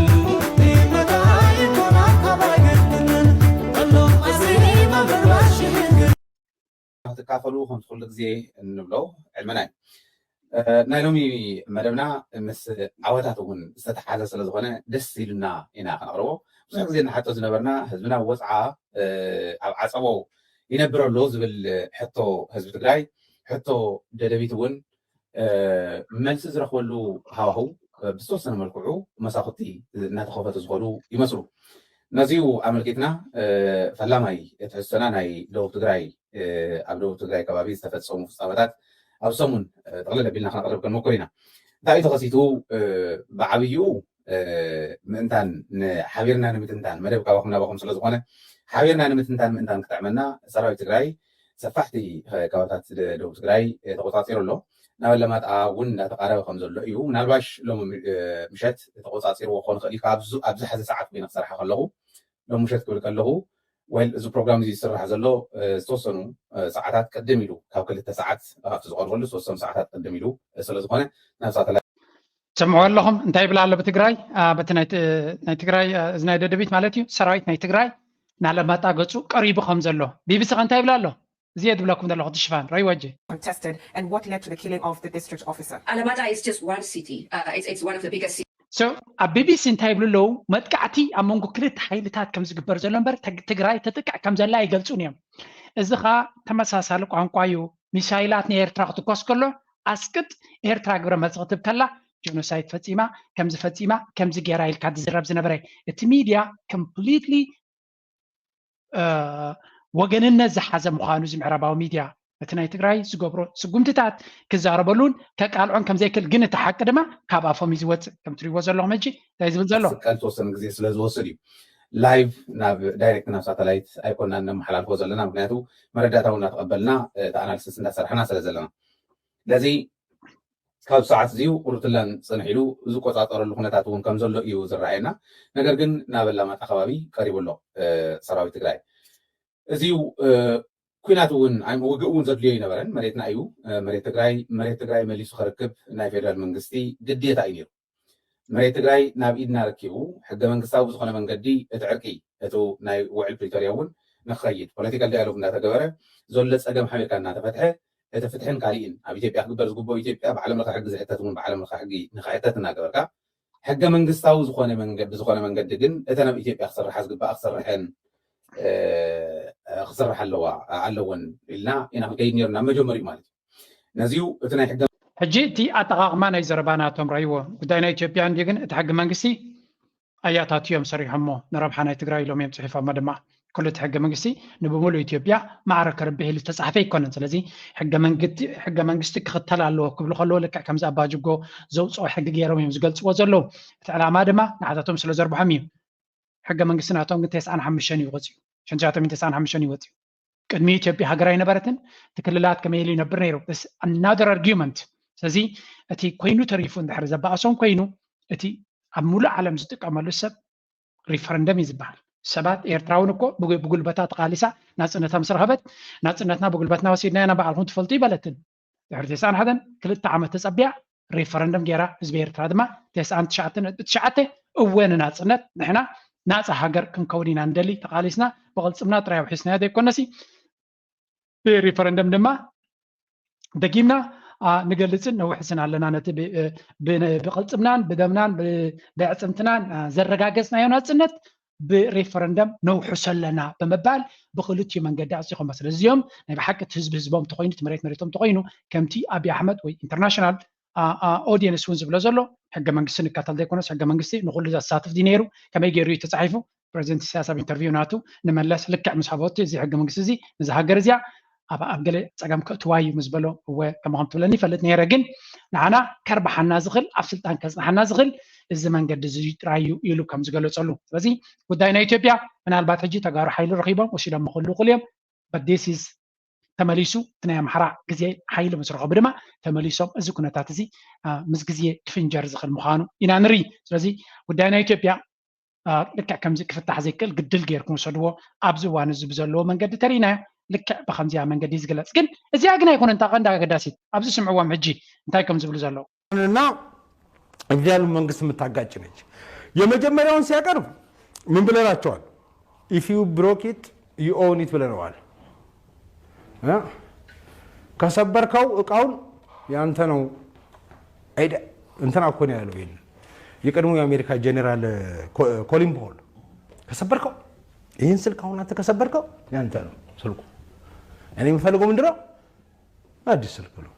ክትካፈሉ ከምቲ ኩሉ ግዜ እንብሎ ዕድመና እዩ። ናይ ሎሚ መደብና ምስ ዓወታት እውን ዝተተሓዘ ስለዝኾነ ደስ ኢሉና ኢና ከነቕርቦ። ብዙሕ ግዜ ንሓቶ ዝነበርና ህዝብና ወፅዓ ኣብ ዓፀቦ ይነብር ኣሎ ዝብል ሕቶ ህዝቢ ትግራይ ሕቶ ደደቢት እውን መልሲ ዝረኽበሉ ሃዋህው ብዝተወሰነ መልክዑ መሳኹቲ እናተኸፈቱ ዝኸዱ ይመስሉ። ነዚኡ ኣመልኪትና ፈላማይ ትሕዝቶና ናይ ደቡብ ትግራይ ኣብ ደቡብ ትግራይ ከባቢ ዝተፈፀሙ ፍፃመታት ኣብ ሰሙን ጥቕልል ኣቢልና ክነቕርብ ክንምኩር ኢና። እንታይ እዩ ተኸሲቱ? ብዓብይኡ ምእንታን፣ ሓቢርና ንምትንታን መደብ ካባኹም ናባኹም ስለዝኾነ፣ ሓቢርና ንምትንታን ምእንታን ክጥዕመና፣ ሰራዊት ትግራይ ሰፋሕቲ ከባብታት ደቡብ ትግራይ ተቆፃፂሩ ኣሎ። ናብ ኣለማጣ እውን እንዳተቃረበ ከም ዘሎ እዩ። ምናልባሽ ሎሚ ምሸት ተቆፃፂርዎ ክኾን ይኽእል እዩ። ኣብዚ ሕዚ ሰዓት ኮይነ ክሰርሓ ከለኹ፣ ሎሚ ምሸት ክብል ከለኹ፣ ወይ እዚ ፕሮግራም እዚ ዝስራሕ ዘሎ ዝተወሰኑ ሰዓታት ቅድም ኢሉ፣ ካብ ክልተ ሰዓት ካብቲ ዝቐርበሉ ዝተወሰኑ ሰዓታት ቅድም ኢሉ ስለዝኾነ፣ ናብ ሳተላይት ትሰምዑ ኣለኹም እንታይ ይብል ኣሎ ብትግራይ? በቲ ናይ ትግራይ፣ እዚ ናይ ደደቢት ማለት እዩ፣ ሰራዊት ናይ ትግራይ ናለማጣ ገፁ ቀሪቡ ከም ዘሎ። ቢቢሲ ከ እንታይ ይብል ኣሎ? እዚ እየ ዝብለኩም ዘለኹ፣ እቲ ሽፋን ረይ ወጂ። contested and what led to the killing of the district officer. Alamata is just one city. Uh, it's, it's one of the biggest cities. So ኣብ ቢቢሲ እንታይ ይብሉ ኣለዉ? መጥቃዕቲ ኣብ መንጎ ክልተ ሓይልታት ከም ዝግበር ዘሎ እምበር፣ ትግ- ትግራይ ትጥቅዕ ከም ዘላ ኣይገልጹን እዮም። እዚ ኸኣ ተመሳሳሊ ቋንቋ እዩ። ሚሳይላት ንኤርትራ ክትኮስ ከሎ ኣስቅጥ፣ ኤርትራ ግብረ መልሲ ክትብ ከላ ጀኖሳይድ ፈጺማ፣ ከምዚ ፈጺማ፣ ከምዚ ገይራ ኢልካ ዝዝረብ ዝነበረ። እቲ ሚድያ ኮምፕሊትሊ ወገንነት ዝሓዘ ምዃኑ፣ እዚ ምዕራባዊ ሚድያ እቲ ናይ ትግራይ ዝገብሮ ስጉምትታት ክዛረበሉን ከቃልዖን ከም ዘይክእል ግን እቲ ሓቂ ድማ ካብ ኣፎም እዩ ዝወፅእ። ከም ትሪእዎ ዘለኹም ሕጂ እንታይ ዝብል ዘሎ? ስቀል ተወሰነ ግዜ ስለ ዝወስድ እዩ። ላይቭ ናብ ዳይሬክት ናብ ሳተላይት ኣይኮናን ነመሓላልፎ ዘለና፣ ምክንያቱ መረዳእታ እውን እናተቐበልና እቲ ኣናሊሲስ እንዳሰርሐና ስለ ዘለና። ስለዚ ካብ ሰዓት እዚዩ ቁሩብ ትላን ፅንሕ ኢሉ ዝቆፃፀረሉ ኩነታት እውን ከም ዘሎ እዩ ዝረኣየና። ነገር ግን ናብ ኣላማጣ ከባቢ ቀሪቡ ኣሎ ሰራዊት ትግራይ። እዚዩ ኩናት እውን ውግእ እውን ዘድልዮ ኣይነበረን። መሬትና እዩ መሬት ትግራይ። መሬት ትግራይ መሊሱ ክርክብ ናይ ፌደራል መንግስቲ ግዴታ እዩ ነይሩ። መሬት ትግራይ ናብ ኢድና ረኪቡ ሕገ መንግስታዊ ብዝኾነ መንገዲ እቲ ዕርቂ፣ እቲ ናይ ውዕል ፕሪቶርያ እውን ንክኸይድ ፖለቲካል ዳያሎግ እንዳተገበረ ዘሎ ፀገም ሓቢርካ እናተፈትሐ እቲ ፍትሕን ካሊእን ኣብ ኢትዮጵያ ክግበር ዝግብኦ ኢትዮጵያ ብዓለም ለኸ ሕጊ ዝሕተት እውን ብዓለም ለኸ ሕጊ ንክሕተት እናገበርካ ሕገ መንግስታዊ ዝኾነ መንገዲ ብዝኾነ መንገዲ ግን እተን ኣብ ኢትዮጵያ ክስርሓ ዝግባኣ ክሰርሐን ክስርሓ ኣለዋ ኣለወን ኢልና ኢና ክንከይድ ነይሩና መጀመሪኡ ማለት እዩ። ነዚዩ እቲ ናይ ሕገ ሕጂ እቲ ኣጠቓቕማ ናይ ዘረባ ናቶም ረይዎ ጉዳይ ናይ ኢትዮጵያ እንዲ ግን እቲ ሕገ መንግስቲ ኣያታት እዮም ሰሪሖሞ ንረብሓ ናይ ትግራይ ኢሎም እዮም ፅሒፎሞ ድማ። ኩሉ እቲ ሕገ መንግስቲ ንብሙሉ ኢትዮጵያ ማዕረ ከርብሕ ኢሉ ዝተፃሕፈ ኣይኮነን። ስለዚ ሕገ መንግስቲ ክኽተል ኣለዎ ክብሉ ከለዎ ልክዕ ከምዚ ኣባጅጎ ዘውፅኦ ሕጊ ገይሮም እዮም ዝገልፅዎ ዘለዉ። እቲ ዕላማ ድማ ንዓታቶም ስለ ዘርብሖም እዩ። ሕገ መንግስቲ ናቶም ግን ተስዓን ሓሙሽተን እዩ ወፂኡ። ሸንሻቶም ተስዓን ሓሙሽተን እዩ ወፂኡ። ቅድሚ ኢትዮጵያ ሃገር ኣይነበረትን። እቲ ክልላት ከመይ ኢሉ ይነብር ነይሩ? ኣናደር ኣርጊመንት። ስለዚ እቲ ኮይኑ ተሪፉ እንድሕር ዘባእሶም ኮይኑ እቲ ኣብ ሙሉእ ዓለም ዝጥቀመሉ ሰብ ሪፈረንደም እዩ ዝበሃል። ሰባት ኤርትራውን እኮ ብጉልበታ ተቃሊሳ ናፅነታ ምስ ረኸበት ናፅነትና ብጉልበትና ወሲድና ኢና በዓልኩም ትፈልጡ ይበለትን። ድሕሪ ተስዓን ሓደን ክልተ ዓመት ተፀቢያ ሪፈረንደም ገይራ ህዝቢ ኤርትራ ድማ ተስዓን ትሽዓተ ነጥቢ ትሽዓተ እወ ንናፅነት ንሕና ናፃ ሃገር ክንከውን ኢና ንደሊ ተቃሊስና ብቅልፅምና ጥራይ ኣውሒስናዮ ዘይኮነሲ ብሪፈረንደም ድማ ደጊምና ንገልፅን ነውሕስን ኣለና ነቲ ብቅልፅምናን ብደምናን ብዕፅምትናን ዘረጋገፅናዮ ናፅነት ብሪፈረንደም ነውሕሶ ኣለና ብምባል ብክልቲኡ መንገዲ ኣፅዲቖሞ። ስለዚ እዚኦም ናይ ብሓቂ እቲ ህዝቢ ህዝቦም ተኮይኑ እቲ መሬት መሬቶም ተኮይኑ ከምቲ ኣብይ ኣሕመድ ወይ ኢንተርናሽናል ኦዲየንስ እውን ዝብሎ ዘሎ ሕገ መንግስቲ ንከተል ዘይኮነስ ሕገ መንግስቲ ንኩሉ ዘሳትፍ ድዩ ነይሩ? ከመይ ገይሩ እዩ ተፃሒፉ? ፕረዚደንት ኢሳያስ ኣብ ኢንተርቪው ናቱ ንመለስ ልክዕ ምስ ሃቦቲ እዚ ሕገ መንግስቲ እዚ ነዚ ሃገር እዚኣ ኣብ ኣብ ገለ ፀገም ከእትዋ እዩ ምስ በሎ እወ ከማኹም ትብለኒ ይፈልጥ ነይረ ግን ንዓና ከርብሓና ዝኽእል ኣብ ስልጣን ከፅንሓና ዝኽእል እዚ መንገዲ እዚ ጥራይ እዩ ኢሉ ከም ዝገለፀሉ ስለዚ ጉዳይ ናይ ኢትዮጵያ ምናልባት ሕጂ ተጋሩ ሓይሊ ረኺቦም ወሲዶም ክህልዉ ክእሉ እዮም but this is ተመሊሱ እቲ ናይ ኣምሓራ ግዜ ሓይሊ ምስ ረኸቡ ድማ ተመሊሶም እዚ ኩነታት እዚ ምስ ግዜ ክፍንጀር ዝኽእል ምዃኑ ኢና ንርኢ ስለዚ ጉዳይ ናይ ኢትዮጵያ ልክዕ ከምዚ ክፍታሕ ዘይክእል ግድል ጌርኩም ውሰድዎ ኣብዚ እዋን እዚ ብዘለዎ መንገዲ ተሪእናዮ ልክዕ ብከምዚኣ መንገዲ ዝግለፅ ግን እዚኣ ግን ኣይኮነ እንታ ቀንዲ ኣገዳሲት ኣብዚ ስምዕዎም ሕጂ እንታይ ከም ዝብሉ ዘለዉ እና እዚያሉ መንግስት የምታጋጭ ነች። የመጀመሪያውን ሲያቀርብ ምን ብለናቸዋል? If you broke it you own it ብለነዋል። ከሰበርከው እቃውን ያንተ ነው። እንትና እኮ ነው ያለው ይሄን የቀድሞ የአሜሪካ ጀኔራል ኮሊን ፖል ከሰበርከው ይህን ስልክ አሁን አንተ ከሰበርከው ያንተ ነው ስልኩ። እኔ የምፈልገው ምንድነው አዲስ ስልክ ነው።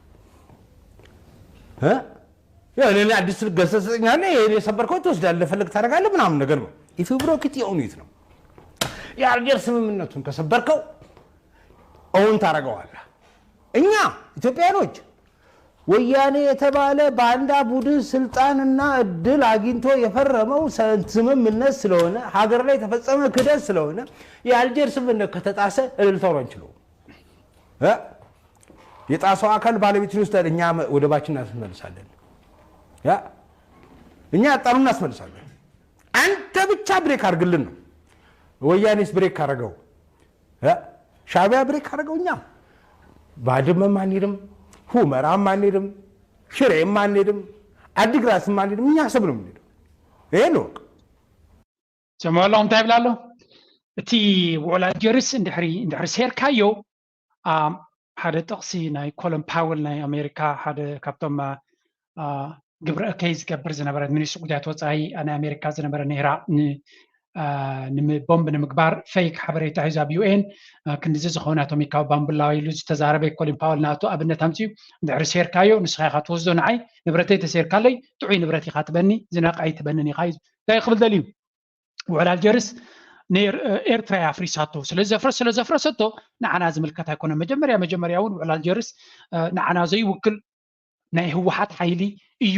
እኔ አዲስ ስልክ ገዝተህ ትሰጠኛለህ፣ ይሄን የሰበርከው ትወስዳለህ፣ ፈለግ ታደርጋለህ ምናምን ነገር ነው። If you broke it you own it ነው። የአልጀር ስምምነቱን ከሰበርከው እውን ታደርገዋለህ። እኛ ኢትዮጵያኖች ወያኔ የተባለ ባንዳ ቡድን ስልጣንና እድል አግኝቶ የፈረመው ሰ- ስምምነት ስለሆነ፣ ሀገር ላይ የተፈጸመ ክህደት ስለሆነ፣ የአልጀር ስምምነት ከተጣሰ እልልታውን አንችለውም። እ? የጣሰው አካል ባለቤቱን ይወስዳል። እኛ መ- ወደባችን እናስመልሳለን። ያ እኛ ያጣነው እናስመልሳለን። አንተ ብቻ ብሬክ አድርግልን ነው። ወያኔስ ብሬክ ካረገው፣ እ? ሻዕቢያ ብሬክ ካረገው፣ እኛ ባድመም አንሄድም፣ ሁመራም አንሄድም፣ ሽሬም አንሄድም፣ አዲግራትም አንሄድም። እኛ ሰብ ነው የምንሄደው። ይሄን ነው። ሰማሎ እንታይ ይብላ ኣሎ? እቲ ውዕል ኣልጀርስ እንድሕሪ እንድሕሪ ሴርካዮ፣ ሓደ ጥቕሲ ናይ ኮለን ፓወል ናይ ኣሜሪካ፣ ሓደ ካብቶም ግብረ እከይ ዝገብር ዝነበረ ሚኒስትሪ ጉዳያት ወፃኢ ናይ ኣሜሪካ ዝነበረ፣ ንኢራቅ ቦምብ ንምግባር ፌክ ሓበሬታ ሒዛ ኣብ ዩኤን ክንዲዚ ዝኸውን ኣቶሚካዊ ባምቡላ ኢሉ ዝተዛረበ ኮሊን ፓወል ናቱ ኣብነት ኣምፅኡ። እንድሕሪ ሴርካዮ ንስኻ ኢኻ ትወስዶ፣ ንዓይ ንብረተይ ተሴርካለይ ጥዑይ ንብረት ኢኻ ትበኒ፣ ዝነቃይ ትበንን ኢኻ እዩ እንታይ ክብል ደልዩ? ውዕል ኣልጀርስ ንኤርትራ እያ ኣፍሪሳቶ። ስለዚ ዘፍረስ ስለ ዘፍረሰቶ ንዓና ዝምልከት ኣይኮነን። መጀመርያ መጀመርያ እውን ውዕል ኣልጀርስ ንዓና ዘይውክል ናይ ህወሓት ሓይሊ እዩ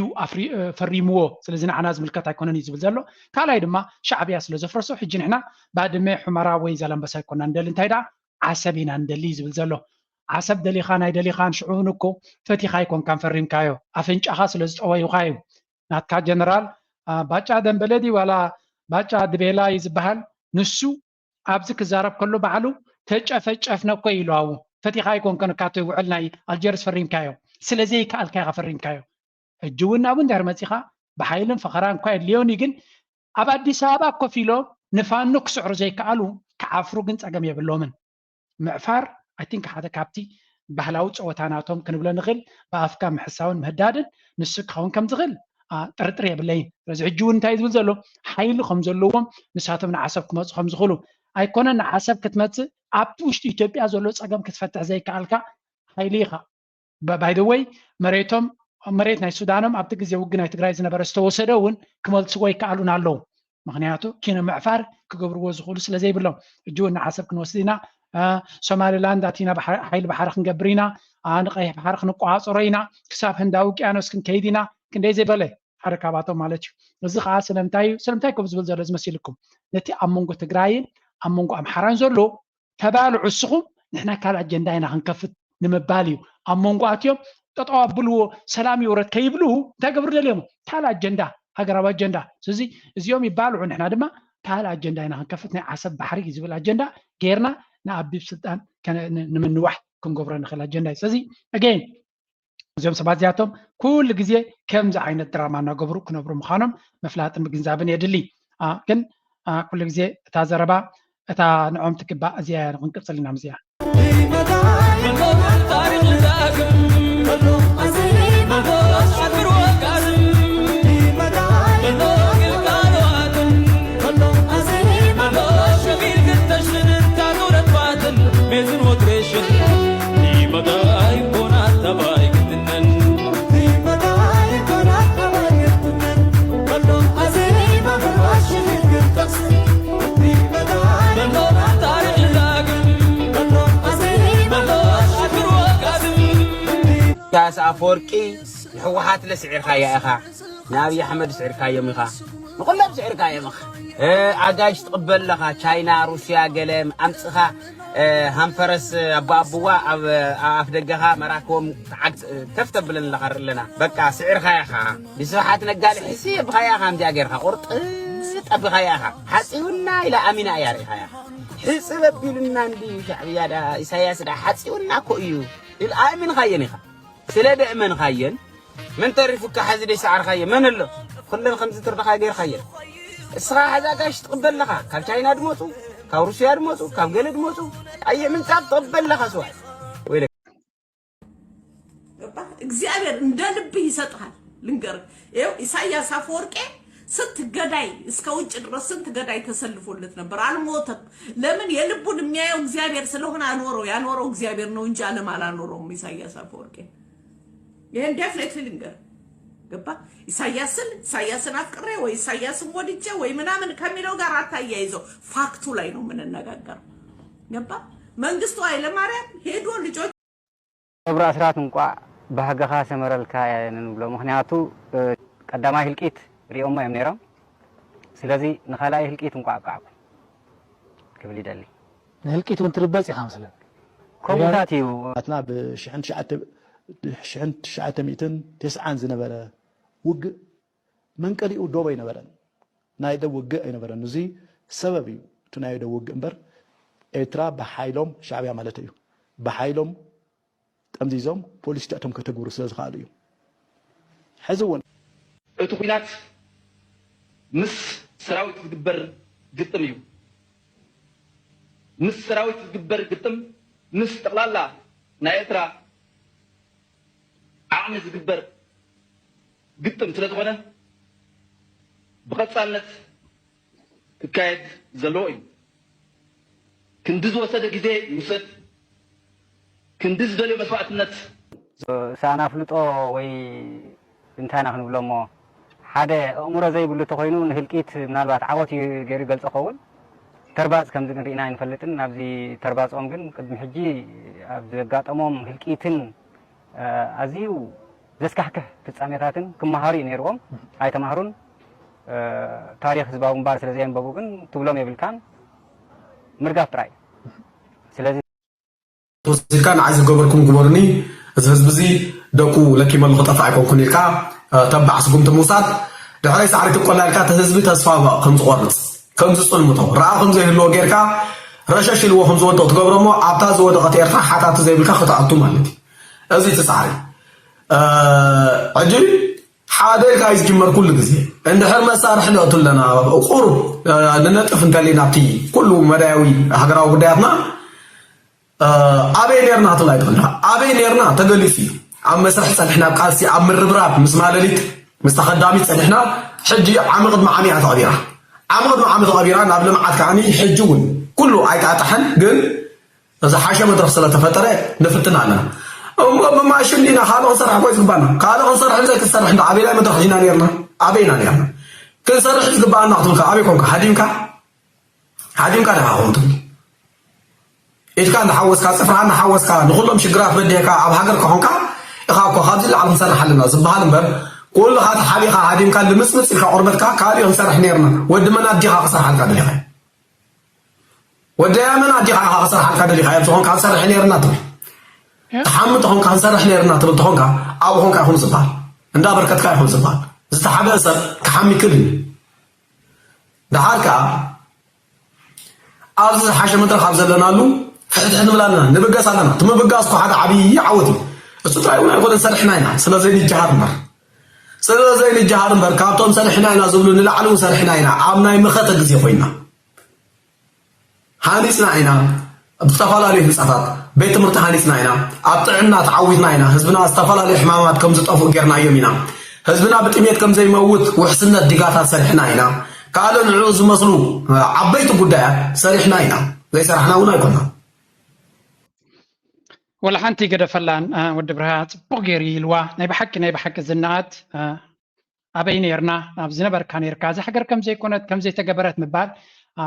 ፈሪምዎ። ስለዚ ንዓና ዝምልከት ኣይኮነን እዩ ዝብል ዘሎ። ካልኣይ ድማ ሻዕብያ ስለ ዘፍረሶ ሕጂ ንሕና ባድመ፣ ሑመራ ወይ ዛላምበሳ ኣይኮና ንደሊ፣ እንታይ ደኣ ዓሰብ ኢና ንደሊ እዩ ዝብል ዘሎ። ዓሰብ ደሊኻን ኣይደሊኻን ሽዑ እውን እኮ ፈቲኻ ኣይኮንካን ፈሪምካዮ፣ ኣፍንጫኻ ስለ ዝጠወዩኻ እዩ። ናትካ ጀነራል ባጫ ደንበለ ድዩ ዋላ ባጫ ድቤላ እዩ ዝበሃል? ንሱ ኣብዚ ክዛረብ ከሎ ባዕሉ ተጨፈጨፍነ እኮ ኢሉ ኣብኡ። ፈቲኻ ኣይኮንከን እካ እቲ ውዕል ናይ ኣልጀርስ ፈሪምካዮ፣ ስለ ዘይከኣልካ ኢኻ ፈሪምካዮ። ሕጂ እውን ኣብኡ እንድሕር መፂኻ ብሓይልን ፈኸራን እኳ የድልዮን እዩ፣ ግን ኣብ ኣዲስ ኣበባ ኮፍ ኢሎም ንፋኖ ክስዕሩ ዘይከኣሉ ክዓፍሩ ግን ፀገም የብሎምን። ምዕፋር ኣይ ቲንክ ሓደ ካብቲ ባህላዊ ፀወታ ናቶም ክንብሎ ንኽእል፣ ብኣፍካ ምሕሳውን ምህዳድን ንሱ ክኸውን ከም ዝኽእል ጥርጥር የብለይን። ስለዚ ሕጂ እውን እንታይ ዝብል ዘሎ ሓይሊ ከም ዘለዎም ንሳቶም ንዓሰብ ክመፁ ከም ዝኽእሉ ኣይኮነን፣ ንዓሰብ ክትመፅእ ኣብቲ ውሽጢ ኢትዮጵያ ዘሎ ፀገም ክትፈትሕ ዘይከኣልካ ሓይሊ ኢኻ። ባይደወይ መሬቶም መሬት ናይ ሱዳኖም ኣብቲ ግዜ ውግእ ናይ ትግራይ ዝነበረ ዝተወሰደ እውን ክመልስዎ ይከኣሉን ኣለዉ። ምክንያቱ ኪነ ምዕፋር ክገብርዎ ዝኽእሉ ስለ ዘይብሎም። ሕጂ እውን ንዓሰብ ክንወስድ ኢና፣ ሶማሊላንድ ኣቲና ሓይሊ ባሕሪ ክንገብር ኢና፣ ንቀይሕ ባሕሪ ክንቆፃፀሮ ኢና፣ ክሳብ ህንዳዊ ውቅያኖስ ክንከይድ ኢና፣ ክንደይ ዘይበለ ሓደ ካብኣቶም ማለት እዩ። እዚ ከዓ ስለምንታይ እዩ? ስለምንታይ ከም ዝብል ዘሎ ዝመሲልኩም ነቲ ኣብ መንጎ ትግራይን ኣብ መንጎ ኣምሓራን ዘሎ ተባልዑ እስኹም ንሕና ካልእ ኣጀንዳ ኢና ክንከፍት ንምባል እዩ። ኣብ መንጎ ኣትዮም ጠጠው ኣብልዎ ሰላም ይውረድ ከይብሉ እንታይ ገብሩ ደልዮም ካልእ ኣጀንዳ ሃገራዊ ኣጀንዳ። ስለዚ እዚኦም ይባልዑ ንሕና ድማ ካልእ ኣጀንዳ ኢና ክንከፍት ናይ ዓሰብ ባሕሪ ዝብል ኣጀንዳ ጌርና ንኣቢብ ስልጣን ንምንዋሕ ክንገብሮ ንኽእል ኣጀንዳ እዩ። ስለዚ again እዚኦም ሰባት እዚኣቶም ኩሉ ግዜ ከምዚ ዓይነት ድራማ እናገብሩ ክነብሩ ምዃኖም ምፍላጥን ምግንዛብን የድሊ። ግን ኩሉ ግዜ እታ ዘረባ እታ ንዖም ትግባእ እዚኣ እያ ክንቅፅል ኢና ምስዚኣ። ኢሳያስ ኣፈወርቂ ንህወሓት ለስዒርካያ ኢኻ፣ ንኣብይ ኣሕመድ ስዒርካዮም ኢኻ፣ ንኹሎም ስዒርካዮም ኢኻ። ኣጋይሽ ትቕበል ኣለኻ፣ ቻይና፣ ሩስያ፣ ገለ ኣምፅኻ ሃምፈረስ ኣቦ ኣቡዋ ኣብ ኣፍ ደገኻ መራክቦም ተዓግ ከፍ ተብለን ኣለኻ ርኢ ኣለና። በቃ ስዒርካያ ኢኻ። ንስብሓት ነጋ ልሕሲ የብኻያ ኢኻ፣ ከምዚኣ ጌርካ ቁርጥጥ ኣቢኻያ ኢኻ። ሓፂውና ኢላ ኣሚና እያ ርኢኻያ። ሕፅብ ኣቢሉና እንድዩ ሻዕብያ ዳ ኢሳያስ ዳ ሓፂውና እኮ እዩ ኢል ኣእሚንኻየን ኢኻ። ስለ ደእመንኻየን መን ተሪፉካ? ሓዚ ደይ ሰዓርካዮ መን ኣሎ? ኩለን ከምዚ ትርዳኻ ጌርካየን። እስኻ ሓዚ ኣጋይሽ ትቕበል ኣለኻ። ካብ ቻይና ድመፁ፣ ካብ ሩስያ ድመፁ፣ ካብ ገለ ድመፁ ኣየ ምንጻብ ትቕበል ኣለኻ። ስዋይ ወይለ ገባ? እግዚኣብሔር እንደ ልብህ ይሰጥሃል። ልንገርህ ይኸው ኢሳያስ አፈወርቄ ስንት ገዳይ እስከ ውጭ ድረስ ስንት ገዳይ ተሰልፎለት ነበር፣ አልሞተም። ለምን? የልቡን የሚያየው እግዚአብሔር ስለሆነ አኖረው። ያኖረው እግዚአብሔር ነው እንጂ ዓለም አላኖረውም ኢሳያስ አፈወርቄ። ይሄን definitely ልንገር። ገባ? ኢሳያስን ኢሳያስን አፍቅሬ ወይ ኢሳያስን ወድጄ ወይ ምናምን ከሚለው ጋር አታያይዘው። ፋክቱ ላይ ነው የምንነጋገረው። ገባ? መንግስቱ ኃይለማርያም ሄዶ ልጆች ገብሩ አስራት እንቋዕ ባህግኻ ሰመረልካ ንብሎ። ምኽንያቱ ቀዳማይ ህልቂት ሪኦሞ እዮም ነይሮም። ስለዚ ንኻልኣይ ህልቂት እንኳዕ ኣብቃዕኩም ክብል ይደሊ። ንህልቂት እውን ትርበጽ ኢኻ መስለኒ። ከምኡታት እዩ። ናትና ብሽሕን ትሽዓተ ሚእትን ተስዓን ዝነበረ ውግእ መንቀሊኡ ዶብ ኣይነበረን። ናይ ዶብ ውግእ ኣይነበረን። እዚ ሰበብ እዩ እቲ ናይ ዶብ ውግእ እምበር ኤርትራ ብሓይሎም ሻዕብያ ማለት እዩ ብሓይሎም ጠምዚዞም ፖሊሲታቶም ከተግብሩ ስለ ዝኸኣሉ እዩ። ሕዚ እውን እቲ ኲናት ምስ ሰራዊት ዝግበር ግጥም እዩ። ምስ ሰራዊት ዝግበር ግጥም ምስ ጠቕላላ ናይ ኤርትራ ዓቕሚ ዝግበር ግጥም ስለ ዝኾነ ብቐፃልነት ክካየድ ዘለዎ እዩ። ክንዲ ዝወሰደ ግዜ ይውሰድ፣ ክንዲ ዝደልዮ መስዋእትነት ሰኣን ኣፍልጦ ወይ እንታይ ኢና ክንብሎ እሞ ሓደ ኣእምሮ ዘይብሉ ተኮይኑ ንህልቂት ምናልባት ዓወት እዩ ገይሩ ይገልጾ ኸውን። ተርባጽ ከምዚ ግን ርኢና ኣይንፈልጥን። ናብዚ ተርባጾም ግን ቅድሚ ሕጂ ኣብ ዘጋጠሞም ህልቂትን ኣዝዩ ዘስካሕክሕ ፍጻሜታትን ክመሃሩ እዩ ነይርዎም። ኣይተማህሩን። ታሪኽ ህዝባዊ ግንባር ስለ ዘየንበቡ ግን ትብሎም የብልካን። ምርጋፍ ጥራይ። ስለዚ ተወሲድካ ንዓይ ዝገበርኩም ግበሩኒ፣ እዚ ህዝቢ እዚ ደቁ ለኪመሉ ክጠፍእ ኣይኮንኩን ኢልካ ተባዕ ስጉምቲ ምውሳድ፣ ድሕረይ ሳዕሪ ትቆላ ኢልካ እቲ ህዝቢ ተስፋ ከም ዝቆርፅ ከም ዝፅልምቶ ረኣ ከም ዘይህልዎ ጌርካ ረሸሽ ኢልዎ ከም ዝወድቕ ትገብሮ እሞ ኣብታ ዝወደቐት ኤርትራ ሓታቲ ዘይብልካ ክትኣቱ ማለት እዩ። እዚ እቲ ሳዕሪ ሕጂ ሓደ ኢልካ እዩ ዝጅመር ኩሉ ግዜ። እንድሕር መሳርሒ ንእቱ ኣለና ቁሩብ ንነጥፍ እንተሊና ኣብቲ ኩሉ መዳያዊ ሃገራዊ ጉዳያትና ኣበይ ኔርና ትብል ኣይትኽእልካ። ኣበይ ኔርና ተገሊጹ እዩ። ኣብ መስርሕ ጸኒሕና፣ ኣብ ቃልሲ፣ ኣብ ምርብራብ ምስ ማለሊት ምስ ተኸዳሚት ጸኒሕና። ሕጂ ዓሚ ቅድሚ ዓሚ እያ ተቐቢራ። ዓሚ ቅድሚ ዓሚ ተቐቢራ ናብ ልምዓት ከዓኒ ሕጂ እውን ኩሉ ኣይጣጣሐን፣ ግን እዚ ሓሸ መድረኽ ስለ ተፈጠረ ንፍትን ኣለና። እሞ ብማሽን ዲና ካልእ ክንሰርሕ እኮ እዩ ዝግባና። ካልእ ክንሰርሕ እንዘይ ክንሰርሕ እንዳ ኣበይናይ መድረኽ ዲና ኔርና? ኣበይና ኔርና? ክንሰርሕ ዝግባኣና ክትብል ከ ኣበይ ኮንካ? ሃዲምካ? ሃዲምካ ዲኻ ኮን ትብል? ኢድካ እንዳሓወስካ፣ ጽፍርኻ እንዳሓወስካ፣ ንኹሎም ሽግራት በዲህካ ኣብ ሃገር ከኾንካ ኢኻ እኮ ካብዚ ላዕሊ ክንሰርሕ ኣለና ዝበሃል እምበር፣ ኩልኻ ተሓቢኻ ሃዲምካ ልምጽምጽ ኢልካ ቆርበትካ ካልእ ክንሰርሕ ኔርና። ወዲ መን ኣዲኻ ክሰርሓልካ ደሊኻ? ወደያ መን ኣዲኻ ኢኻ ክሰርሓልካ ደሊኻ? እዮም ዝኾንካ ክንሰርሕ ኔርና ትብል። ትሓሚ ተኾንካ ክንሰርሕ ኔርና ትብል ተኾንካ ኣብኡ ኾንካ ይኹን ዝበሃል። እንዳበርከትካ ይኹን ዝበሃል። ዝተሓበአ ሰብ ክሓሚ ክል እዩ። ደሓር ከኣ ኣብዚ ዝሓሸ መድረኽ ኣብ ዘለናሉ ፍሕትሕት ንብል ኣለና፣ ንብገስ ኣለና። እቲ ምብጋስ እኮ ሓደ ዓብዪ ዓወት እዩ። እሱ ጥራይ እውን ኣይኮነን፣ ሰሪሕና ኢና። ስለ ዘይንጀሃር እምበር ስለ ዘይንጀሃር እምበር ካብቶም ሰሪሕና ኢና ዝብሉ ንላዕሊ እውን ሰሪሕና ኢና። ኣብ ናይ መኸተ ግዜ ኮይና ሃኒፅና ኢና። ብዝተፈላለዩ ህንፃታት ቤት ትምህርቲ ሃኒፅና ኢና። ኣብ ጥዕና ተዓዊትና ኢና። ህዝብና ዝተፈላለዩ ሕማማት ከም ዝጠፍኡ ጌርናዮም ኢና። ህዝብና ብጥሜት ከም ዘይመውት ውሕስነት ዲጋታት ሰሪሕና ኢና። ካልእ ንዕኡ ዝመስሉ ዓበይቲ ጉዳያት ሰሪሕና ኢና። ዘይሰራሕና እውን ኣይኮና። ወላ ሓንቲ ገደፈላን ወዲ ብርሃ ፅቡቅ ገይሩ ኢልዋ። ናይ ብሓቂ ናይ ብሓቂ ዝነኣድ ኣበይ ነርና ኣብ ዝነበርካ ነርካ እዛ ሃገር ከም ዘይኮነት ከም ዘይተገበረት ምባል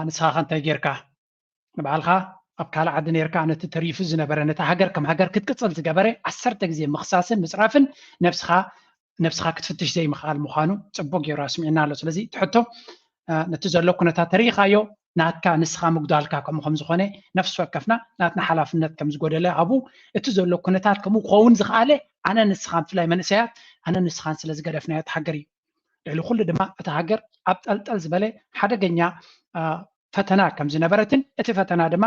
ንስኻ ከ እንታይ ጌርካ ንባዕልኻ ኣብ ካልእ ዓዲ ነርካ ነቲ ተሪፉ ዝነበረ ነታ ሃገር ከም ሃገር ክትቅፅል ዝገበረ ዓሰርተ ግዜ ምኽሳስን ምፅራፍን ነብስኻ ነብስኻ ክትፍትሽ ዘይምኽኣል ምዃኑ ፅቡቅ ገይሩ ኣስሚዕና ኣሎ። ስለዚ እቲ ሕቶ ነቲ ዘሎ ኩነታት ተሪኢኻዮ ናትካ ንስኻ ምጉዳልካ ከምኡ ከም ዝኾነ ነፍሲ ወከፍና ናትና ሓላፍነት ከም ዝጎደለ ኣብኡ እቲ ዘሎ ኩነታት ከምኡ ክኸውን ዝኽኣለ ኣነ ንስኻን ብፍላይ መንእሰያት ኣነ ንስኻን ስለ ዝገደፍናዮ እቲ ሃገር እዩ። ልዕሊ ኩሉ ድማ እቲ ሃገር ኣብ ጠልጠል ዝበለ ሓደገኛ ፈተና ከም ዝነበረትን እቲ ፈተና ድማ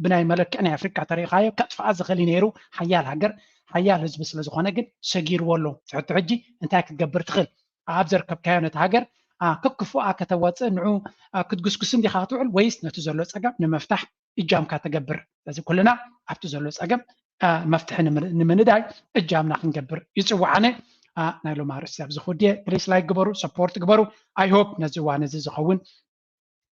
ብናይ መለክዕ ናይ ኣፍሪቃ ተሪኢኻዮ ከጥፍኣ ዝኽእል እዩ ነይሩ። ሓያል ሃገር ሓያል ህዝቢ ስለ ዝኾነ ግን ሰጊርዎ ኣሎ። ትሕቶ ሕጂ እንታይ ክትገብር ትኽእል? ኣብ ዘርከብካዮ ነቲ ሃገር ክክፉኣ ከተወፅእ ንዑ ክትጉስጉስ እንዲኻ ክትውዕል ወይስ ነቲ ዘሎ ፀገም ንምፍታሕ እጃምካ ተገብር? ስለዚ ኩልና ኣብቲ ዘሎ ፀገም መፍትሒ ንምንዳይ እጃምና ክንገብር ይፅዋዓነ። ናይ ሎም ኣርእስቲ ኣብዚ ክውድየ ፕሊስ ላይክ ግበሩ፣ ሰፖርት ግበሩ። ኣይ ሆፕ ነዚ እዋን እዚ ዝኸውን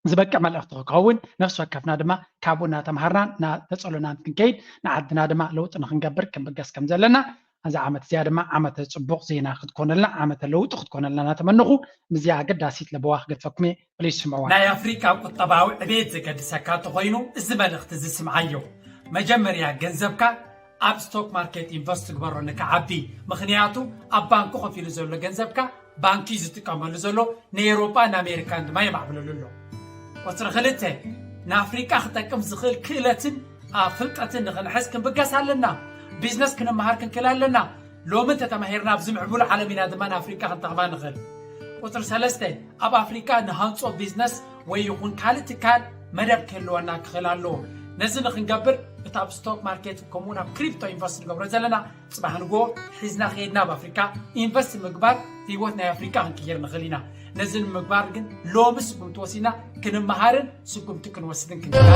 ዝበቅዕ መልእኽቲ ክኸውን ነፍሲ ወከፍና ድማ ካብኡ እናተምሃርናን እናተፀሎናን ክንከይድ ንዓድና ድማ ለውጢ ንክንገብር ክንብገስ ከም ዘለና እዛ ዓመት እዚኣ ድማ ዓመተ ፅቡቕ ዜና ክትኮነልና ዓመተ ለውጢ ክትኮነልና እናተመንኹ ምስዚኣ ኣገዳሲት ለበዋ ክገድፈኩም እየ። ፕሊስ ስምዕዋ። ናይ ኣፍሪቃ ቁጠባዊ ዕቤት ዘገድሰካ እንተኾይኑ እዚ መልእኽቲ እዚ ስምዓዮ። መጀመርያ ገንዘብካ ኣብ ስቶክ ማርኬት ኢንቨስት ግበሮ ንክዓቢ። ምኽንያቱ ኣብ ባንኩ ከፊሉ ዘሎ ገንዘብካ ባንኪ ዝጥቀመሉ ዘሎ ንኤውሮጳ ንኣሜሪካን ድማ የማዕብለሉ ኣሎ። ቁፅሪ ክልተ፣ ንኣፍሪቃ ክጠቅም ዝኽእል ክእለትን ኣብ ፍልጠትን ንኽንሕዝ ክንብገስ ኣለና። ቢዝነስ ክንመሃር ክንክእል ኣለና። ሎሚ እንተተማሂርና ኣብዚ ምዕቡል ዓለም ኢና ድማ ንኣፍሪቃ ክንጠቕማ ንኽእል። ቁፅሪ ሰለስተ፣ ኣብ ኣፍሪቃ ንሃንፆ ቢዝነስ ወይ ይኹን ካልእ ትካል መደብ ክህልወና ክኽእል ኣለዎ። ነዚ ንክንገብር እቲ ኣብ ስቶክ ማርኬት ከምኡውን ኣብ ክሪፕቶ ኢንቨስት ንገብሮ ዘለና፣ ፅባሕ ንጎ ሒዝና ከይድና ኣብ ኣፍሪካ ኢንቨስት ምግባር ህይወት ናይ ኣፍሪካ ክንቅይር ንኽእል ኢና። ነዚ ንምግባር ግን ሎሚ ስጉምቲ ወሲና ክንመሃርን ስጉምቲ ክንወስድን ክንክእል።